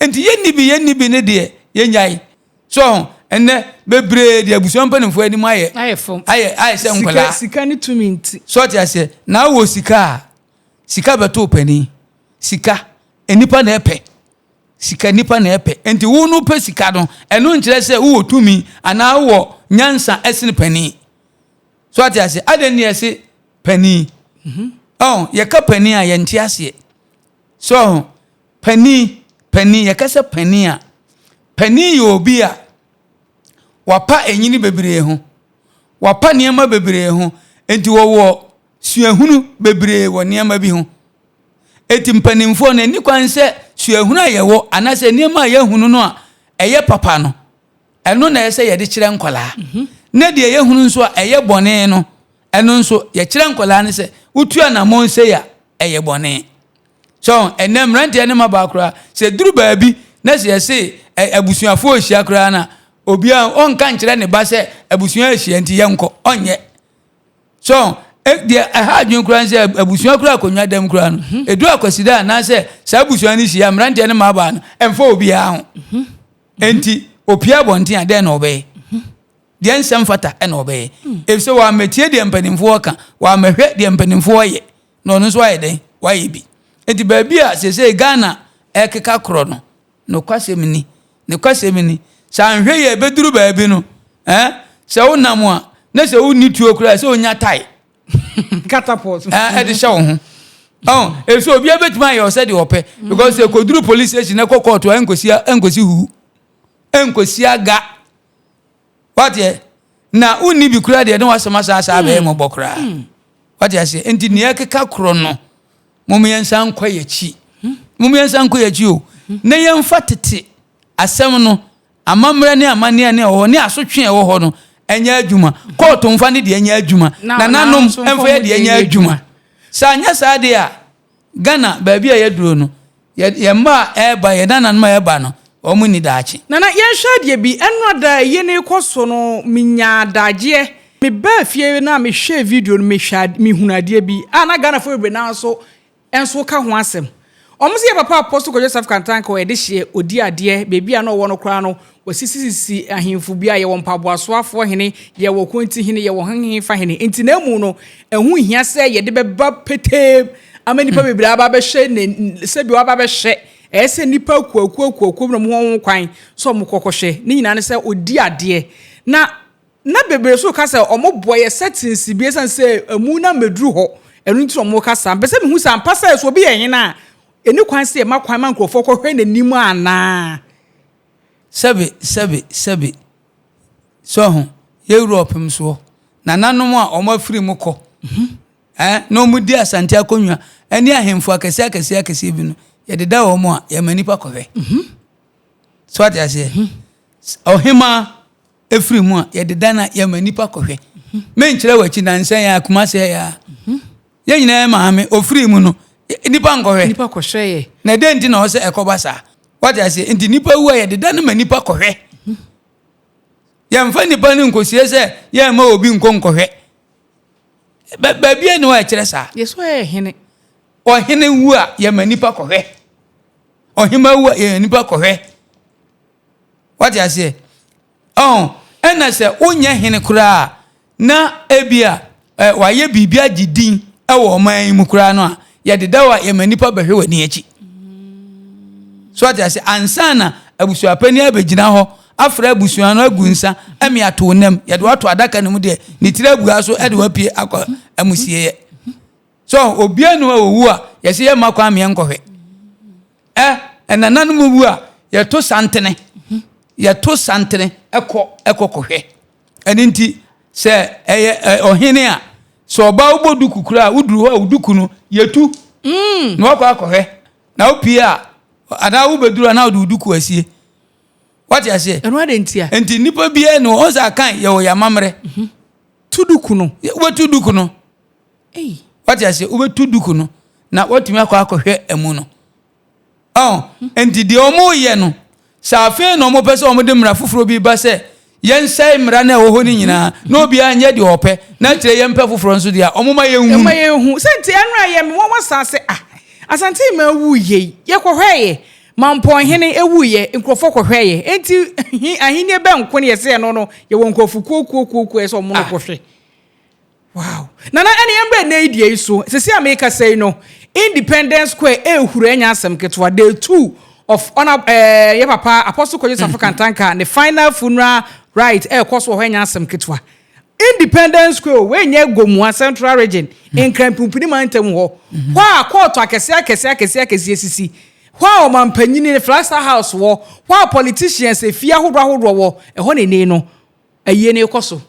Nti yɛnni bi yɛnni bi ne deɛ yɛnyae. So ho, ɛnnɛ bebree de abusua mpanimfoɔ anim ayɛ Ayɛ fam. ayɛ ayɛ sɛ Sika nkwadaa. sika ne tumi nti. So ɔte aseɛ, na wowɔ sika a, sika bɛto panin. Sika, nnipa na ɛpɛ. Sika nnipa na ɛpɛ. Nti wo no pɛ sika no, ɛno nkyerɛ sɛ wowɔ tumi anaa wowɔ nyansa ɛsene panin. So ate aseɛ, adɛn ne yɛse panin? Ɔn, yɛka panin a yɛnte aseɛ. So ɔho, panin, panin, yɛka sɛ panin a, panin yɛ obi a wapa enyini bebree ho, wapa nneɛma bebree ho, nti wɔwɔ suahunu bebree wɔ nneɛma bi ho. Eti mpanimfoɔ no, ɛni kwan sɛ suahunu a yɛwɔ anaasɛ nneɛma a yɛhunu no a ɛyɛ papa no, ɛno na ɛsɛ yɛde kyerɛ nkwadaa. Na deɛ yɛhunu nso a ɛyɛ bɔne no, ɛno nso yɛkyerɛ nkwadaa no sɛ wotu anammɔn sei a ɛyɛ bɔne. So ɛnɛ mmeranteɛ ne mmabaa koraa, sɛ duru baabi na sɛ yɛse abusuafoɔ ahyia koraa na obiara ɔnka nkyerɛ ne ba sɛ abusua ahyia nti yɛnkɔ, ɔnyɛ. So deɛ ɛha adwene koraa sɛ abusua koraa akonnwa dɛm koraa no, ɛduru akwasida anaasɛ saa abusua no hyia mmeranteɛ ne mmabaa no, ɛmfa obiara ho. Enti opia abɔnten a dɛn na ɔbɛyɛ? Deɛ nsɛm fata ɛna ɔbɛyɛ. Efisɛ wɔammɛtie deɛ mpanimfoɔ ka, wɔammɛhwɛ deɛ mpanimfoɔ yɛ, na ɔno nso ayɛ dɛn? Wayɛ bi. Enti baabi a seesei Ghana ɛkeka korɔ no, nokwasɛm ni, nokwasɛm ni, sɛ anhwɛ yɛ ɛbɛduru baabi no, sɛ wonam a, na sɛ wonni tuo koraa sɛ wonya tae. Catapult. Ɛde hyɛ wo ho. Ɔn, efisɛ obiara bɛtumi ayɛ ɔsɛ deɛ ɔpɛ. Because sɛ kɔduru police station na ɛkɔ court a, ɛnkɔsi ɛnkɔsi hu. Ɛnkɔsi aga. Wateɛ? Na wonni bi koraa deɛ ne wasɛm asan asan abɛyɛ mmɔbɔ koraa. Wate aseɛ? Nti nea ɛkeka korɔ no, mom yɛnsan nkɔ yɛkyi. Mom yɛnsan nkɔ yɛkyi o. Na yɛmfa tete asɛm no, amammerɛ ne amanneɛ ne ɛwɔ hɔ ne asotwe a ɛwɔ hɔ no ɛnyɛ adwuma. Kɔɔto mfa ne deɛ ɛnyɛ adwuma. Nananom mfa yɛ deɛ ɛnyɛ adwuma. Sɛ anyɛ saa deɛ a, Ghana baabi a yɛduro no, yɛ mma a ɛreba, yɛ nananom a ɛreba no, wɔn nni daakye. Nana, yɛnhwɛ adeɛ bi. Ɛnora da a ayie no rekɔ so no, menyaa adagyeɛ. Mebaa fie no a mehwɛɛ video no, mehwɛ mehunu adeɛ bi a na Ghanafoɔ bebree no ara nso nso ka ho asɛm. Wɔn se yɛ papa Apostle Kwadwo Safo Kantanka ɔyɛ dehyeɛ, ɔdi adeɛ, baabi a na ɔwɔ no koraa no, wasisisisi ahemfo bi a yɛwɔ mpaboasoafoɔ hene, yɛwɔ Konti hene, yɛwɔ Henhefa hene. Nti na amu no, ɛho nhia sɛ yɛde bɛba petee ama nnipa bebree aba abɛhwɛ ne sɛbi wɔaba abɛhwɛ. Ɛyɛ sɛ nnipa akuakuo akuakuo bi na wɔn ho kwan sɛ wɔn kɔ kɔhwɛ. Ne nyinaa ne sɛ ɔdi adeɛ. Na Na bebree nso reka sɛ wɔboa yɛ settings bi esiane sɛ amu no ammɛduru hɔ, ɛno nti na wɔreka saa. Mepɛ sɛ mehu sɛ ampa sɛ sɛ obi yɛ hene a, ɛni kwan sɛ yɛma kwan ma nkurɔfoɔ kɔhwɛ n'anim anaa? Sɛbe, sɛbe, sɛbe. So ho, yɛwura ɔpem soɔ. Nananom a wɔn afiri mu kɔ, eh, na wɔn di Asante akonnwa ne ahemfo akɛseɛ akɛseɛ akɛseɛ bi no, yɛdeda wɔn a, yɛma nnipa kɔhwɛ. So ate aseɛ? Ɔhemaa Ɛfiri mu a, yɛde dan a yɛma nnipa kɔhwɛ. Menkyerɛ w'akyi nansa yi a Kumasi ha yi a. Yɛn nyinaa yɛ maame, ɔfiri mu no, nnipa nkɔhwɛ. Nnipa kɔhwɛ yɛ. Na ɛdɛn nti na ɔwɔ sɛ ɛkɔba saa? Wate aseɛ? Nti nnipa wu a yɛde dan no ma nnipa kɔhwɛ. Yɛmfa nnipa no nkɔsie sɛ yɛmma obi nkɔ nkɔhwɛ. Baabi a ne hɔ a ɛkyerɛ saa. Yɛsɛ ɔyɛ hene. Ɔhene wu a yɛma nnipa kɔhwɛ. Ɔhema wu a yɛma nnipa kɔhwɛ. Wate aseɛ? Ɔn, ɛna sɛ wonyɛ hene koraa na ebia ɛ, wayɛ biribi agye din wɔ ɔman yi mu koraa no a, yɛdeda wo a yɛma nnipa bɛhwɛ w'ani akyi. So wate aseɛ? Ansa na abusuapanin abɛgyina hɔ afrɛ abusua no agu nsa ɛme ato wo nam, yɛde wato adaka no mu deɛ ne tiri abua so ɛde wapue akɔ amusieɛ. So obiara ni hɔ a owu a yɛsɛ yɛmma kwan meɛ nkɔhwɛ. Ɛ ɛnananom wu a yɛto santene yɛto santene ɛkɔ ɛkɔ kɔhwɛ. Ɛno nti sɛ ɛyɛ ɔhene a sɛ ɔbaa wobɔ duku koraa a woduru hɔ a wo duku no yɛtu na wakɔ akɔhwɛ na wopie a anaa wobɛduru a na wode wo duku asie. Wate aseɛ? Ɛno adɛn ntia? Nti nnipa biara ni hɔ ɔn sɛ akan yɛwɔ yɛn amammerɛ. Tu duku no. Wobɛtu duku no. Wate aseɛ? Wobɛtu duku no na woatumi akɔ akɔhwɛ amu no. Ɔn, nti deɛ wɔyɛ no, sɛ afei na wɔpɛ sɛ wɔde mmara foforɔ bi ba sɛ yɛnsɛe mmara no a ɛwɔ hɔ no nyinaa na obiara nyɛ deɛ ɔpɛ na akyire yɛmpɛ foforɔ nso deɛ a, wɔma yɛnhunu. Wɔma yɛnhu. Sɛ nti ɛno a ɛyɛ me nwanwa saa sɛ ah. Asantehene wuiɛ yi, yɛkɔhwɛeɛ. Mampɔnhene wuiɛ, nkurɔfoɔ kɔhwɛeɛ. Enti ahennie bɛn nko ne yɛsɛ ɛno no, yɛwɔ nkurɔfokuo kuo kuo kuo ɛsɛ ɔmo no kɔhwɛ. Wow. Nana, ɛne yɛn bɛn na yi deɛ yi so. Sisi a meka yi no, Independence Square ehuru, ɛnya asɛm ketewa. Day 2 of ɔna yɛ papa Apostle Kwadwo Safo Kantanka ne final funeral rite ɛɛkɔ so wɔ hɔ, ɛnya asɛm ketewa. Independence Square wɔnyɛ Gomua, Central Region, Nkran Pumpuni mantam hɔ. Hɔ a kɔɔto akɛseɛ akɛseɛ akɛseɛ akɛseɛ sisi. Hɔ a ɔmampanyini ne Flagstaff House wɔ. Hɔ a politicians efie ahodoɔ ahodoɔ wɔ. Ɛhɔ na ene no ayie ne kɔ so.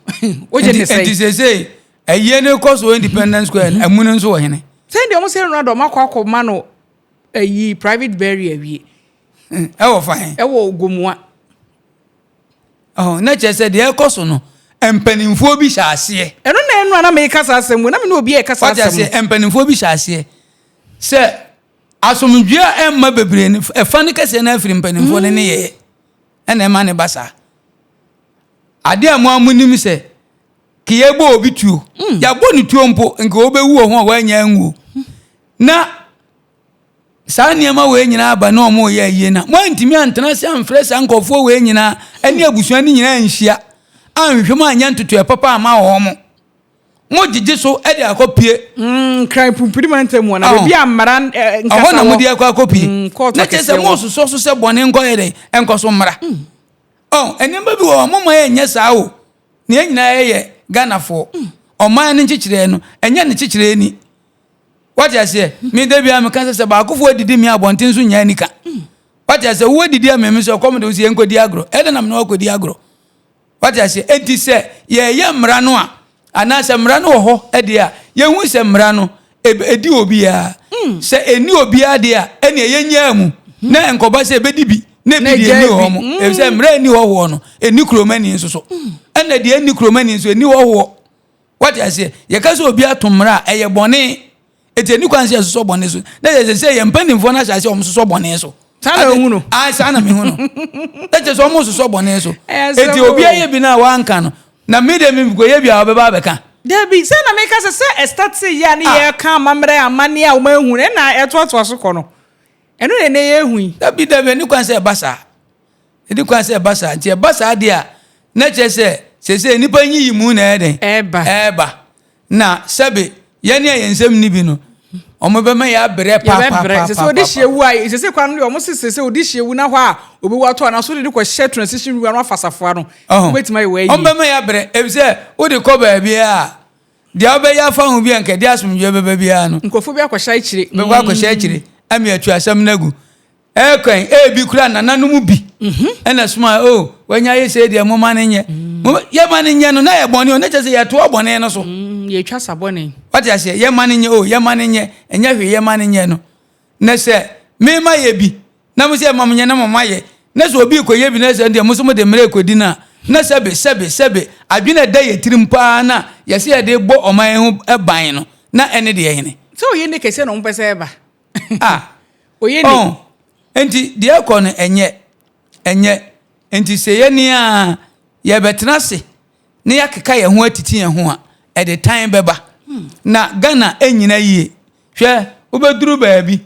Wogye ne sɛ. Nti sese ayie ne kɔ so Independence Square, ɛmu no nso wɔ hene? Sɛn deɛ ɔmo sɛ no dɔm akɔ akɔma no ayi private burial awie. Ɛwɔ fan? Ɛwɔ Gomua. Ɔhɔn, na kyerɛ sɛ deɛ ɛkɔ so no, mpanimfoɔ bi hyɛ aseɛ. Ɛno na ɛno a na meka saa asɛm mu na me ne obi a ɛka saa wate asɛm. Aseɛ, mpanimfoɔ bi hyɛ aseɛ sɛ asomdwe a ɛmma bebree no, ɛfa no kɛseɛ no afiri mpanimfoɔ no ne yɛyɛ ɛna ɛma ne ba saa. Adeɛ a mo a monim sɛ keyɛ bɔ obi tuo, yɛabɔ ne tuo mpo, nka wobɛwu wɔ ho a woanya anwuo, na saa nneɛma wei nyinaa aba na ɔmo yɛ ayie na moantumi antena ase amfrɛ saa nkɔfoɔ wei nyinaa ɛne abusua no nyinaa nhyia anhwehwɛ mu anyɛ ntotoɛ papa ama wɔn mo mo gyegye so ɛde akɔpie. Nkran Pumpuni mantam wɔ na baabi a mmara nkasa ɛhɔ na mode akɔ akɔpie. Court Kɔɔto na kyerɛ sɛ akɛseɛ wɔ. Mososɔ so sɛ bɔne nkɔyɛ dɛn, ɛnkɔ so mmara. Ɔ nneɛma bi wɔ hɔ, moma yɛnyɛ saa o, na yɛn nyinaa yɛyɛ Ghanafoɔ. Ɔman no nkyekyerɛ no, ɛnyɛ ne kyekyerɛ ni. Wate aseɛ? Me da bia meka sɛ baakofoɔ adidi me abɔnten so nya anika. Wate aseɛ? Wo adidi a meme sɛ ɔkɔm de wo sɛ yɛnkɔdi agorɔ, ɛdɛ nam ne wakɔdi agorɔ. Wate aseɛ? Enti sɛ yɛyɛ mmara no a, anaasɛ mmara no wɔ hɔ ɛdeɛ a, yɛhu sɛ mmara no ɛdi obiara. Sɛ ɛni obiara deɛ a, ɛneɛ yɛnyaa mu na nkɔba sɛ ɛbɛdi bi na ebi deɛ ɛni hɔ mo, ɛfisɛ mmara ɛni hɔ hoɔ no, ɛni kuromani nso so, ɛna deɛ ɛni kuromani nso ɛni hɔ hoɔ. Wate aseɛ? Yɛka sɛ obi ato mmara a, ɛyɛ bɔne, eti ɛni kwan sɛ yɛsosɔ bɔne so, na yɛ sɛ yɛn mpanimfoɔ no ahyɛ aseɛ wɔn sosɔ bɔne so. Saa na ohu no. Ah, saa na mehu no. Ɛkyɛ sɛ wɔn sosɔ bɔne so. Ɛyɛ asɛm eti o. Obi ayɛ bi na wanka no, na mi de mi kɔ yɛ bi a, ɔbɛba abɛka. Dabi, sɛ na meka sɛ ɛstart yɛ a ne yɛka amammerɛ amanneɛ a wɔma ahu no, ɛna ɛtoatoa so kɔ no, ɛno na ɛnɛ yɛhu yi. Dabi, dabi, ɛni kwan sɛ ɛba saa, ɛni kwan sɛ ɛba saa. Nti ɛba saa deɛ a, na kyerɛ sɛ sese nipa nyiyi mu na ɛyɛ dɛn? Ɛba. Ɛɛba na sɛbe yɛne a yɛn nsɛm ni bi no, ɔmo bɛma yɛ abrɛ. Yɛbɛbrɛ sɛ sɛ ɔde hyia Paapaapaapa. wu a, sɛ sɛ kwan no deɛ ɔmo sese sɛ ɔde hyia wu na hɔ a obi ato anaso de de kɔhyɛ transition wura no afa safoa no. Wobɛtumi ayɛ wɔ ɔmo ayi. Bɛma yɛ abrɛ efisɛ wode kɔ baabi a, deɛ wobɛyɛ afa ho bi a nka de asomdwe bɛba biara no, nkurɔfoɔ bi akɔhyɛ akyire. Bɛkɔ akɔhyɛ akyire ama atu asɛm no agu. Ɛkwan ebi kura nananom bi ɛna soma o, wanya ayɛ sɛ deɛ moma no nyɛ. Yɛma no nyɛ no na yɛ bɔne o, ne kyɛ sɛ yɛtoa bɔne no so. Yɛtwa sa bɔne. Wate aseɛ? Yɛma no nyɛ o, yɛma no nyɛ, ɛnyɛ hwee, yɛma no nyɛ no, na sɛ mema yɛ bi na mo sɛ ɛma mo nyɛ na mo ma yɛ, na sɛ obi kɔyɛ bi na sɛ deɛ mo nso mo de mmerɛ kɔdi no a, na sɛbe sɛbe sɛbe adwene a ɛda yɛ tirim paa na yɛsɛ yɛde bɔ ɔman yi ho ban no, na ɛne deɛ hene. Sɛ oyɛ ne kɛseɛ na ɔmo pɛ sɛ ɛba. Ah. Oyɛ ne. Ɔn nti deɛ ɛkɔ no ɛnyɛ nti sɛ yɛni a yɛbɛtena ase na yɛakeka yɛn ho atiti yɛn ho a, ɛde tan bɛba na Ghana ɛnyina yie. Hwɛ, wobɛduru baabi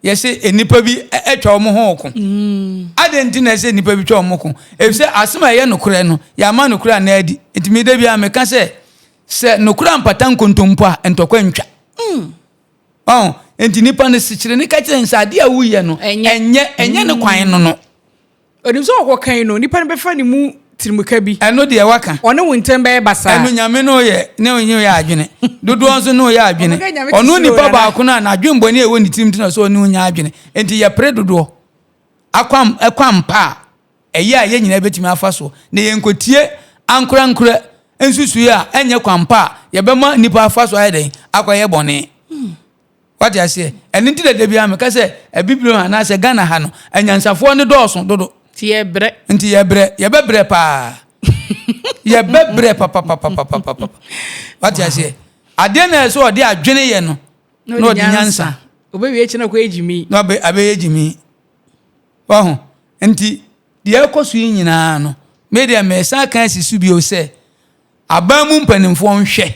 yɛsɛ nnipa bi atwa wɔn ho ko. Adɛn nti na ɛsɛ nnipa bi twa wɔn ko? Efisɛ asɛm a ɛyɛ nokorɛ no, yɛama nokorɛ anaa adi. Nti mi da bi a meka sɛ nokorɛ ampata nkontompo a, ntɔkwa ntwa. Ɔn nti nipa no sekyere ne ka kyerɛ nsa adeɛ a woyɛ no ɛnyɛ. Ɛnyɛ ne kwan no. Onim sɛ ɔkɔ kan no, nipa no bɛfa ne mu tirimuka bi. Ɛno deɛ waka. Ɔne wo ntɛm bɛyɛ basaa. Ɛno Nyame no yɛ ne ɔnyɛ yɛ adwene dodoɔ nso ne ɔyɛ adwene. Ɔbɛka Nyame te ɔno soro nipa nana. Baako no a n'adwenbɔne a ɛwɔ ne tirim ti na sɛ ɔne onya adwene nti yɛpere dodoɔ akwam ɛkwan pa a ɛyɛ a yɛn nyinaa bɛtumi afa so na yɛnkɔtie ankorankora nsusue a ɛnyɛ kwan pa a yɛbɛma nipa afa so ayɛ dɛn akɔyɛ bɔne. Wate aseɛ? Ɛno nti dada biara meka sɛ Abibire anaasɛ Ghana ha no, anyansafoɔ no dɔɔso dodo. Nti yɛbrɛ. Nti yɛbrɛ, yɛbɛbrɛ paa, yɛbɛbrɛ papapapapapapa. Wate aseɛ? Adeɛ na ɛsɛ ɔde adwene yɛ no na ɔde nyansa. Obɛwie akyi na kɔ gyimi. Na ɔbɛ abɛyɛ gyimi waho. Nti deɛ ɛkɔ so yi nyinaa no, me deɛ mɛsan kan si so bio sɛ aban mu mpanimfoɔ nhwɛ,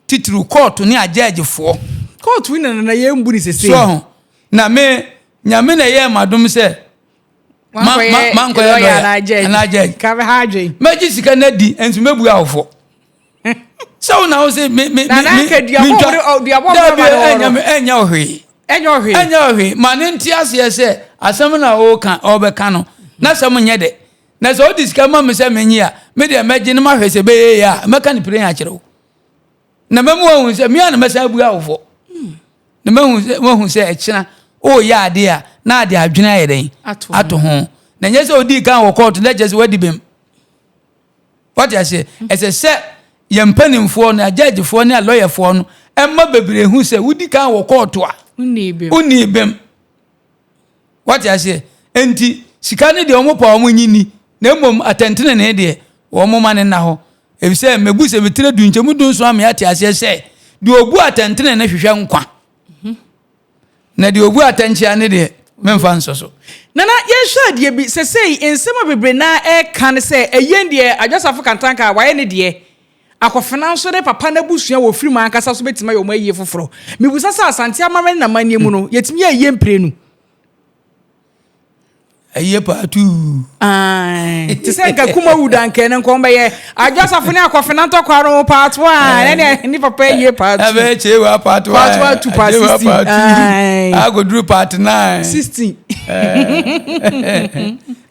titiriw kɔɔto ne agyɛɛgyefoɔ. Kóòtù na nana yɛn bu ne sese. So ho na me nyame na ɛyɛ m'adom sɛ mankɔyɛ lɔya anaa judge. Mɛgye sika no adi nso mɛbu awofo. Sɛ wo na wo se me me me me ntwa dabi ɛnyɛ me ɛnyɛ ɔhwee. Ɛnyɛ ɔhwee. Ɛnyɛ ɔhwee ma ne nte aseɛ sɛ asɛm na ɔreka ɔbɛka no na sɛm nyɛ dɛ. Na sɛ wode sika ma me sɛ menye a, me deɛ mɛgye na mahwɛ sɛ ɛbɛyɛ yie a, mɛka no piren akyerɛ wo. Na mɛma woahu sɛ me a na mɛsan abua wo fɔ. Na mahu sɛ mahu sɛ ɛkyena woyɛ adeɛ a na ade adwene ayɛ dɛn ato ho. Na nyɛ sɛ wodii kan wɔ kɔɔto na kyerɛ sɛ woadi bem. Wate aseɛ? Ɛsɛ sɛ yɛn mpanimfoɔ no, agyɛgyefoɔ ne alɔyɛfoɔ no ɛma bebree hu sɛ wodi kan wɔ kɔɔto a wonni bem. Wate aseɛ? Enti, sika no deɛ wɔn pa wɔn nyi nni, na mmom atɛntenenee deɛ, wɔn ma no nna hɔ. Efisɛ mebu sɛ metire du nkyɛmu dunson ama yɛate aseɛ sɛ, deɛ ɔbu atɛntenenee hwehwɛ nkwa, na deɛ ɔbu atɛnkyea no deɛ, memfa nsɔ so. Nana, yɛnhwɛ adeɛ bi, sesei nsɛm a bebree no ara reka ne sɛ, ɛyɛn deɛ Adwasafo Kantanka wayɛ ne deɛ, Akofena nso ne papa no abusua wɔ firim ankasa so bɛtumi ayɛ wɔn ayie foforɔ. Mebisa sɛ Asante amammerɛ ne n'amanneɛ mu no, yɛtumi yɛ ayie mprenu? Ayie paatuu. Ae, te sɛ nka Kumawu da nka ɛno nka wɔbɛyɛ Adwo Asafo ne Akofena ntɔkwa no part one, ɛne ne papa ayie part two. Ɛbɛyɛ Kyewa part one, part one to part 16. Part two, akɔduru part nine. 16.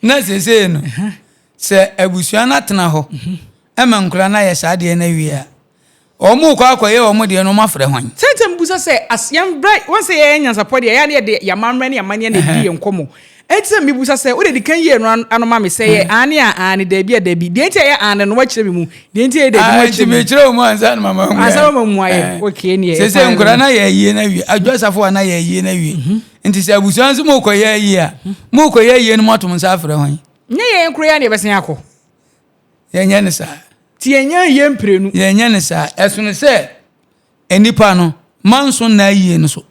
Na seesei no, Sɛ abusua no atena hɔ ma nkwadaa no ayɛ saa adeɛ no awie a, wɔrekɔ akɔyɛ wɔn deɛ no, wɔafrɛ hwan? Sɛ nti mebisa sɛ, as yɛn brɛ, wɔn sɛ yɛyɛ nyansapɔ deɛ, ɛyɛ a na yɛde yɛn amammerɛ ne yɛn amanneɛ na ɛdi yɛn nkɔmmɔ. Enti sɛ mebisa sɛ, wode di kan yi ɛno ano ma me, sɛ ɛyɛ aane a, aane, daabi a, daabi. Deɛ nti a ɛyɛ aane no, woakyerɛ me mu. Deɛ nti a ɛyɛ daabi no, woakyerɛ me mu. Nti mekyerɛ wo mu ansa na mama mu Ansa mama mu ayɛ. Okay, ɛneɛ. Sɛ sɛ nkwadaa no ayɛ ayie no awie, Adwo Asafo a no ayɛ ayie no awie. Nti sɛ abusua nso mokɔyɛ ayie a, mokɔyɛ ayie no moatom nsa afrɛ hwan? Nyɛ yɛn koro yi ara na yɛbɛsan akɔ. Yɛnyɛ no saa. Nti yɛnyɛ yɛn mprenu. Yɛnyɛ no saa. Ɛsono sɛ nnipa no manso nna ayie no so.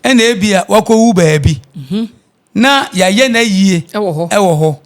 Ɛna ebi a wakɔwu baabi. Mhm. Na yɛayɛ no ayie. Ɛwɔ hɔ. Ɛwɔ hɔ.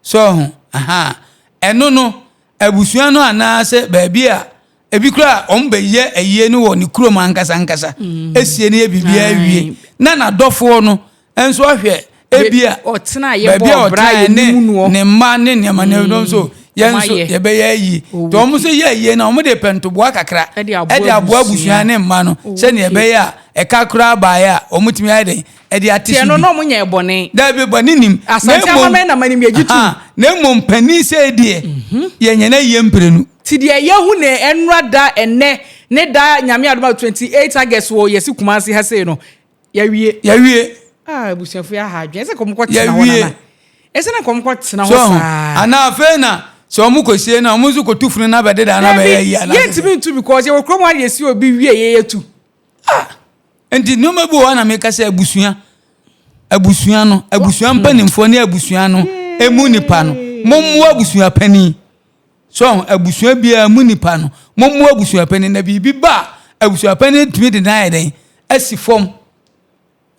So ho. Aha. Ɛno no, abusua no anaasɛ baabi a ebi koraa wɔn bɛyɛ ayie no wɔ ne kurom ankasa ankasa. Mm. Esie no yɛ biribiara wie. Na n'adɔfoɔ no nso ahwɛ ebia baabi a ɔtenaeɛ ne ne mma ne nneɛma ne no nso yɛn nso yɛbɛyɛ ayie nti wɔn nso yɛ ayie na wɔn de pɛ ntoboa kakra ɛde aboa abusua ne mma no sɛnea ɛbɛyɛ a ɛka koraa baeɛ a wɔn tumi ayɛ dɛn ɛde ate so bi. no wɔn nyɛ bɔne. Dabi bɔne nim. Asante amammerɛ na manim yɛ gye tum. Na mmom panin sɛ deɛ yɛnyɛ no ayie mprenu. Ti deɛ yɛhu ne ɛnora da ɛnɛ ne da Nyame adom a 28 August wɔ yɛsi Kumasi ha sei no Yɛawie. Yɛawie. Ah, abusuafo yi aha adwene. Ɛsɛ kɔm kɔ tena hɔ nana. Ɛsɛ na kɔm kɔ tena hɔ saa. Ana afei na sɛ wɔn kɔ sie na wɔn nso kɔ tu funu na bɛde da na bɛyɛ yi ana. Yɛntumi ntu because yɛwɔ kurom ha na yɛsi obi wie yɛ yɛtu. Ah, nti nneɛma bi wɔ hɔ na meka sɛ abusua abusua no abusua mpanimfoɔ ne abusua no emu nipa no mommoa abusua panin. So ahu? Abusua biara mu nipa no, mommoa abusua panin na biribi ba a, abusua panin tumi de nan ayɛ dɛn? Asi fam.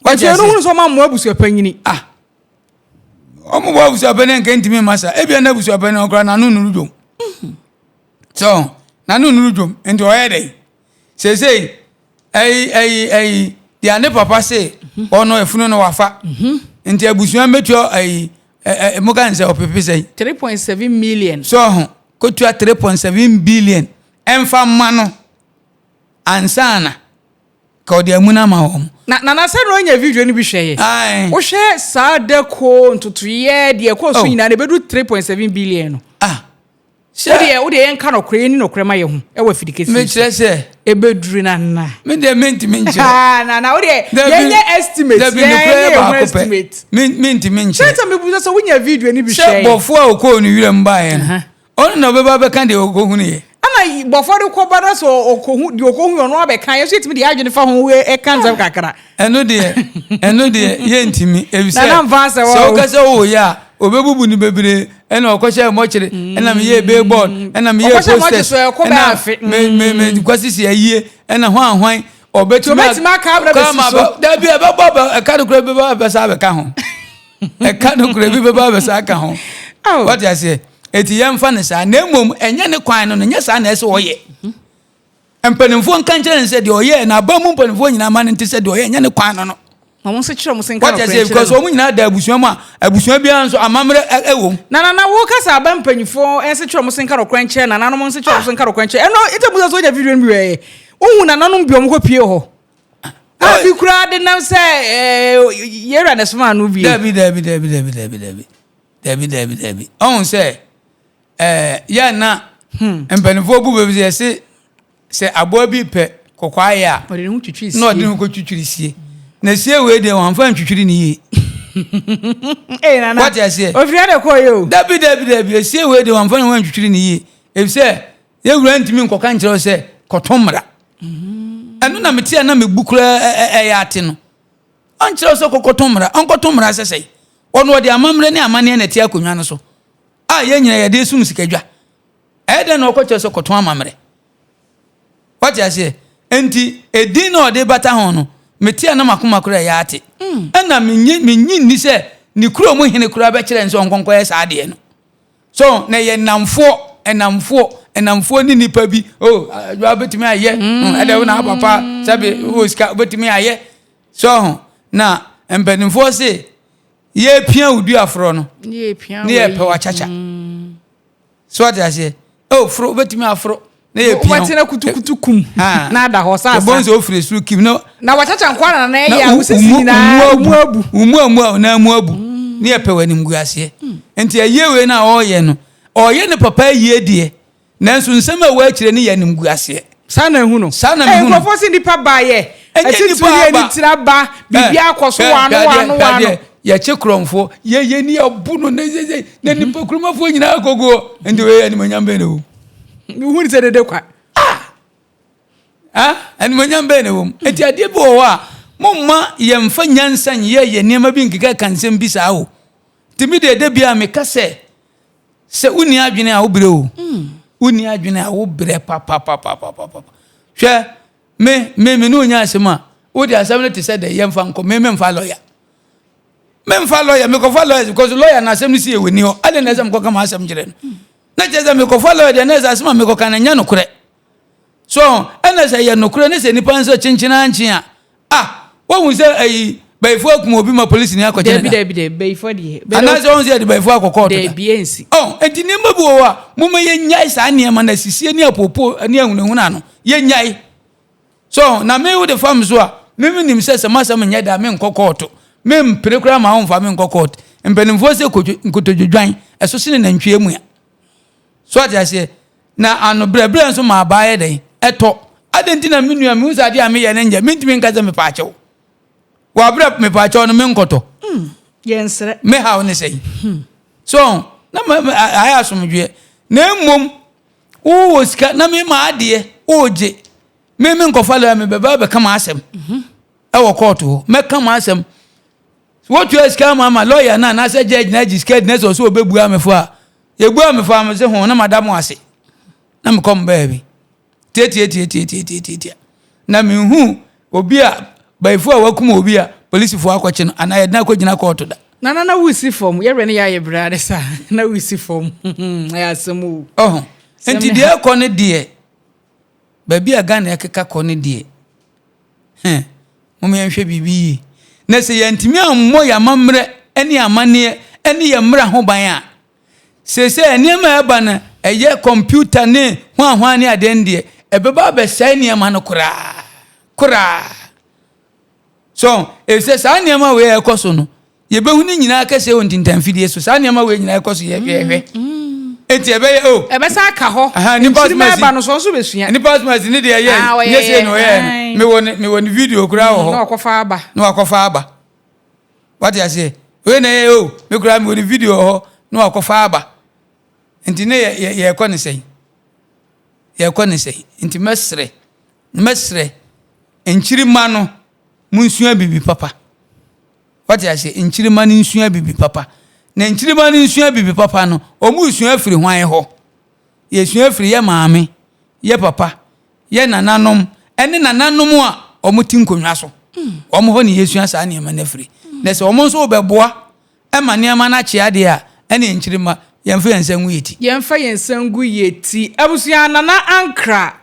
Wate ase? Ɛno hunu sɛ ɔma mmoa abusua panyini. Ah. Ɔmo bɔ abusua panin nka ntumi mma saa. Ebia na abusua panin ɔkora n'ano nnuru dwom. So, n'ano nnuru dwom. Nti ɔyɛ dɛn? Seesei, ɛyi ɛyi ɛyi deɛ ne papa se ɔno efunu no wafa. Nti abusua mmetua ɛyi ɛ ɛ mo ka n sɛ ɔpepe sɛn. 3.7 million. So ɔho kotua 3.7 billion ɛnfa mma no ansana ka ɔde amuna ama wɔn. Na nana sɛ na ɔnya video no bi hwɛ yɛ. Wohwɛ saa dako ntotoyɛ deɛ ɛkɔɔ so oh. nyinaa na ɛbɛdu 3.7 billion no. Ah. Sɛ. Wo deɛ, wo deɛ yɛnka nɔkorɛ, yɛnni nɔkorɛ ma yɛn ho wɔ afidi kɛseɛ yi so. Mekyerɛ sɛ. Ɛbɛduru nana. Me deɛ mentumi nkyerɛ. Nana, wo deɛ yɛnyɛ estimate. Dabi, nokorɛ yɛ baako pɛ. Mentumi nkyerɛ. Sɛ sɛ mebusa sɛ wonya video no bi hwɛɛ. Sɛ bɔfoɔ a ɔkɔɔ ne wiram baeɛ no, ɔno na ɔbɛba abɛka deɛ ɔkɔhunuiɛ. Ɛna bɔfoɔ no kɔba na sɛ ɔkɔhu deɛ ɔkɔhuiɛ ɔno abɛka, yɛn nso yɛtumi de yɛn adwene fa ho ka nsɛm kakra. Ɛno deɛ, ɛno deɛ yɛntumi. Efisɛ sɛ woka sɛ woyɛ a, obebubu no bebree. Ɛna ɔkɔhyɛ mɔkyere, ɛna meyɛɛ billboard, ɛna meyɛɛ posters, ɛna me me me kwasisi ayie, ɛna hwan hwan. Ɔbɛtumi aka abira bɛsi so. Dabi ɛbɛbɔ abɛ ɛka no kura bi bɛba abɛsa abɛka ho. Ɛka no kura bi bɛba abɛsa aka ho. Wate aseɛ? Eti yɛmfa no saa. Na mmom ɛnyɛ ne kwan no no, nyɛ saa na ɛsɛ ɔyɛ. Mpanimfoɔ nka nkyerɛ no sɛ deɛ ɔyɛɛ no aban mu mpanimfoɔ nyinaa ma no nte sɛ deɛ ɔyɛ nyɛ ne kwan no no. Na wɔn nso kyerɛ wɔn se nka Wate nokorɛ aseɛ nkyerɛ because no. wɔn nyinaa da abusua mu a abusua biara nso amammerɛ ɛ- ɛwɔ mu. Na nana wo kasa aba mpanyinfoɔ nso kyerɛ wɔn se nka nokorɛ nkyerɛ nananom nso kyerɛ wɔn se nka nokorɛ nkyerɛ ɛno nti musa sɛ wonya video no bi wɛɛ wohu nananom bi wɔn kɔ pie hɔ a bi koraa de nam sɛ ɛɛ yɛwura na ɛsoma ano bie. Dabi dabi dabi dabi dabi dabi dabi dabi dabi ɔhun sɛ ɛɛ yɛn na mpanimfoɔ bu baabi sɛ yɛse sɛ aboa bi pɛ kɔkɔɔ ayɛ a ɔde ne ho twitwi sie na ɔde ne ho kɔtwitwiri sie na sie wei deɛ wɔamfa ntwitwiri ne yie. Ee nana Wate aseɛ? Ofiri ha na ɛkɔɔ yɛ o. Dabi dabi dabi esie wei deɛ wɔamfa ne ho antwitwiri ne yie efisɛ yɛwura ntumi nkɔka nkyerɛ wo sɛ kɔtɔ mmara. Ɛno na mete a na mebu koraa ɛyɛ ate no. Ɔnkyerɛ wo sɛ kɔkɔtɔ mmara, ɔnkɔtɔ mmara sɛ sɛn? Ɔno ɔde amammerɛ ne amanneɛ na ɛte akonnwa no so a yɛn nyinaa yɛde sum sikadwa. Ɛyɛ dɛn na ɔkɔkyerɛ sɛ kɔtɔn amammerɛ? Wate aseɛ? Enti edin na ɔde bata ho no, mete a na m'akoma koraa ɛyɛ ate. Ɛna menye menye nni sɛ ne kurom hene koraa bɛkyerɛ no sɛ ɔnkɔnkɔyɛ saa adeɛ no. So na ɛyɛ nnamfoɔ, nnamfoɔ, nnamfoɔ ne nipa bi, oh, adwoa wobɛtumi ayɛ, ɛdɛ wo na papa, sɛbe wowɔ sika wobɛtumi ayɛ. So ho, na mpanimfoɔ se, yɛpia wo duaforɔ no, Ne yɛpia ne yɛpɛ w'akyakya. So ate aseɛ? Oh, foro, wobɛtumi aforo na yɛ pia. Wobɛtena kutukutu kum na ada hɔ saa sa. Ɛbɔn sɛ ofiri soro kim na. Na wakyakya nkoa na na ɛyɛ a wosisi nyinaa mu abu. Umu amu a na mu abu. Ne yɛ pɛ wɔ anim gu aseɛ. Nti ɛyɛ wei na ɔreyɛ no, ɔreyɛ ne papa ayie deɛ. Nanso nsɛm a ɛwɔ akyire no yɛ anim gu aseɛ. Saa na ehu no. Saa na mehu no. Nkurɔfoɔ sɛ nipa ba yɛ. Atitiri yɛ ne tiri aba. Biribi akɔ so wano wano wano. Yɛkye korɔmfoɔ yɛyɛ ni yɛbu no na sɛsɛ na nipa kurumafoɔ nyinaa kɔguɔ nti wei animonyam bɛn na ɛwɔ mu. Mehu ne sɛ dede kwa. Ah! Ah, animonyam bɛn na ɛwɔ mu. Nti adeɛ bi wɔ hɔ a momma yɛmfa nyansa nyɛ yɛ nneɛma bi nkeka ka nsɛm bi saa o. Nti me deɛ da biara meka sɛ Sɛ wonni adwene a wobrɛ o. Wonni adwene a wobrɛ papapapapapa. Hwɛ, me, me, me ne onya asɛm a, wode asɛm no te sɛ dɛ yɛmfa nkɔ, me memfa lɔya. Memfa lɔya, mekɔfa lɔya because lɔya na asɛm no si yɛ wɔ ni hɔ. Adɛn na ɛsɛ mekɔka m'asɛm kyerɛ no? Na kyerɛ sɛ mekɔfa lɔya deɛ na ɛsɛ asɛm a mekɔka no nyɛ nokorɛ. So ɛna sɛ ɛyɛ nokorɛ ne sɛ nipa nso kyenkyen ankyen a, ah, wohu sɛ ayi bayifoɔ akum obi ma polisi ni akɔkyene da? Dabi dabi dabi bayifoɔ deɛ. Anaasɛ wohu sɛ yɛde bayifoɔ akɔ kɔɔto da? Dabi ɛnsi. Oh, enti nneɛma bi wɔ hɔ a momma yɛnnyae saa nneɛma no asisie ne apoopoo ne ahunahuna no, yɛnnyae. So na me wode fa me so a, me menim sɛ sɛ m'asɛm nyɛ da a menkɔ kɔɔto. Mempere koraa ma womfa me nkɔ kɔɔto. Mpanimfoɔ sɛ nkotodwodwan, ɛso sene nantwie mua. So ate aseɛ? Na ano brɛbrɛ nso ma abaa yɛ dɛn? Ɛtɔ. Adɛn nti na me nua mehu sɛ adeɛ a meyɛ no nyɛ, mentumi nka sɛ mepɛ akyɛw. Wɔ aberɛ mepɛ akyɛw no menkɔtɔ. Hmm, yɛnsrɛ. Me haw ne sɛn? Hmm. So, na ma ayɛ asomdwoeɛ. Na mmom, wowɔ sika na mema adeɛ, wogye. Me menkɔfa lɔya mebɛba bɛka m'asɛm. Mhm. Ɛwɔ kɔɔto hɔ, mɛka m'asɛm. Wotua sika ama ama lɔya no anaasɛ judge no agye sika adi na sɛ ɔsɛ ɔbɛbua me fo a, yɛbua me fo a mese ho na mada mo ase na mekɔ mo baabi. Tiatiatiatiatiatiatia. Na menhu obi a bayifo a wakum obi a polisifoɔ akɔkye no anaa yɛde no akɔgyina kɔɔto da. Nana na wusi fam yɛwerɛ ne yɛayɛ berɛ ade saa na wusi fam ɛyɛ asɛm o. Ɔho nti deɛ ɛkɔ no deɛ baabi a Ghana ɛkeka kɔ no deɛ Hɛ, mom yɛnhwɛ biribi yie. Na sɛ yɛantumi ammɔ yɛn amammerɛ ne amanneɛ ne yɛn mmara ho ban a, seesei nneɛma a ɛba no, ɛyɛ kɔmputa ne hwanhwan ne adeɛ no deɛ, ɛbɛba abɛsɛe nneɛma no koraa. Koraa. So, efisɛ saa nneɛma wei a ɛkɔ so no, Yɛbɛhu ne nyinaa kɛseɛ wɔ ntintanfidie so. Saa nneɛma wei nyinaa ɛkɔ so yɛ hwɛhwɛ. Enti ɛbɛyɛ o. Ɛbɛsa aka hɔ. Aha, nipa Nkyirima asomasi. ɛba no so ɔnso bɛsua. Nipa asomasi ne deɛ ɛyɛ Ah, ɔyɛ nyɛ sei na ɔyɛɛ no. ae. Mewɔ ne mewɔ ne video koraa wɔ hɔ. Na wakɔfa aba. Na wakɔfa aba. Wate aseɛ? Wei na ɛyɛ o. Me koraa mewɔ ne video wɔ hɔ. Na wakɔfa aba. Nti ne yɛ yɛ yɛkɔ ne sɛn? Yɛkɔ ne sɛn? Nti mɛsrɛ mɛsrɛ nkyirima no monsua biribi papa. Wate aseɛ? Nkyirimma no nsua biribi papa. Na nkyirimma no nsua biribi papa no, wɔresua afiri hwan hɔ? Yɛsua afiri yɛ maame, yɛ papa, yɛ nananom, ne nananom a wɔte nkonnwa so. Wɔn hɔ na yɛsua saa nneɛma no afiri. Na sɛ wɔn nso rebɛboa ma nneɛma no akye adeɛ a, ɛne nkyirimma, yɛmfa yɛn nsa ngu yɛn ti. Yɛmfa yɛn nsa ngu yɛn ti. Abusua, Nana Ankrah.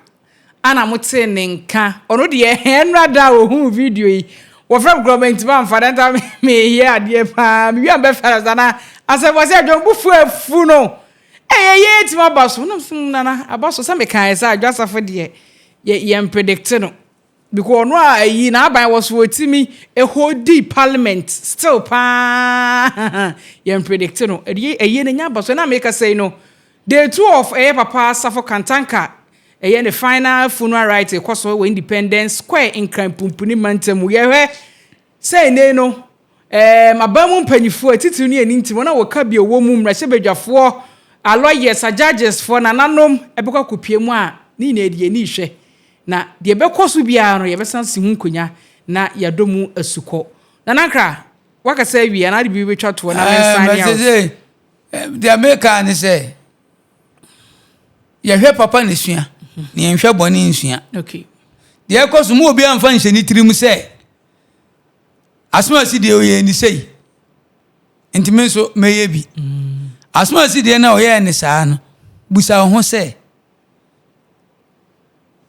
Ana motee ne nka? Ɔno deɛ ɛnora da a ɔhuu video yi, wɔfrɛ me koraa mantumi amfa da nta meyɛ adeɛ paa mewie a mebɛfrɛ no saa na asɛm wɔ sɛ adwa bo fu afu no ɛyɛ yɛ atumi aba so nam so nana aba so sɛ mekaeɛ sɛ adwa asafo deɛ yɛ yɛn predicte no because ɔno a ayi n'aban wɔ so ɔtumi ɛhodi parliament still paa yɛn predicte no ɛdeɛ ɛyɛ n'anya aba so ɛna meka sɛ no Day 2 of ɛyɛ Papa Safo Kantanka ɛyɛ ne final funeral rite rekɔ so wɔ Independence Square Nkran Pumpuni mantam mu. Yɛhwɛ sɛ ɛnnɛ yi no ɛɛm aban mu mpanyifoɔ atitiriw ne ani nti wɔn a wɔka bi wɔ mu mmarahyɛbadwafoɔ, alɔyɛs, ajudgesfoɔ, nananom ɛbɛkɔ akɔpie mu a ne nyinaa yɛde yɛn ani rehwɛ na deɛ ɛbɛkɔ so biara no yɛbɛsan asi ho nkonya na yɛadɔ mu asukɔ. Nana Nkra, woakasa awie anaa wode biribi bɛtwa toɔ na mensan ne out? Deɛ meka ne sɛ yɛhwɛ papa na sua na yɛnhwɛ bɔne nsua. Deɛ ɛkɔ so mu obiara mfa nhyɛ ne tirim sɛ asom asi deɛ ɔyɛ ni sei nti me nso mɛyɛ bi. Asom asi deɛ na ɔyɛɛ ne saa no busa wo ho sɛ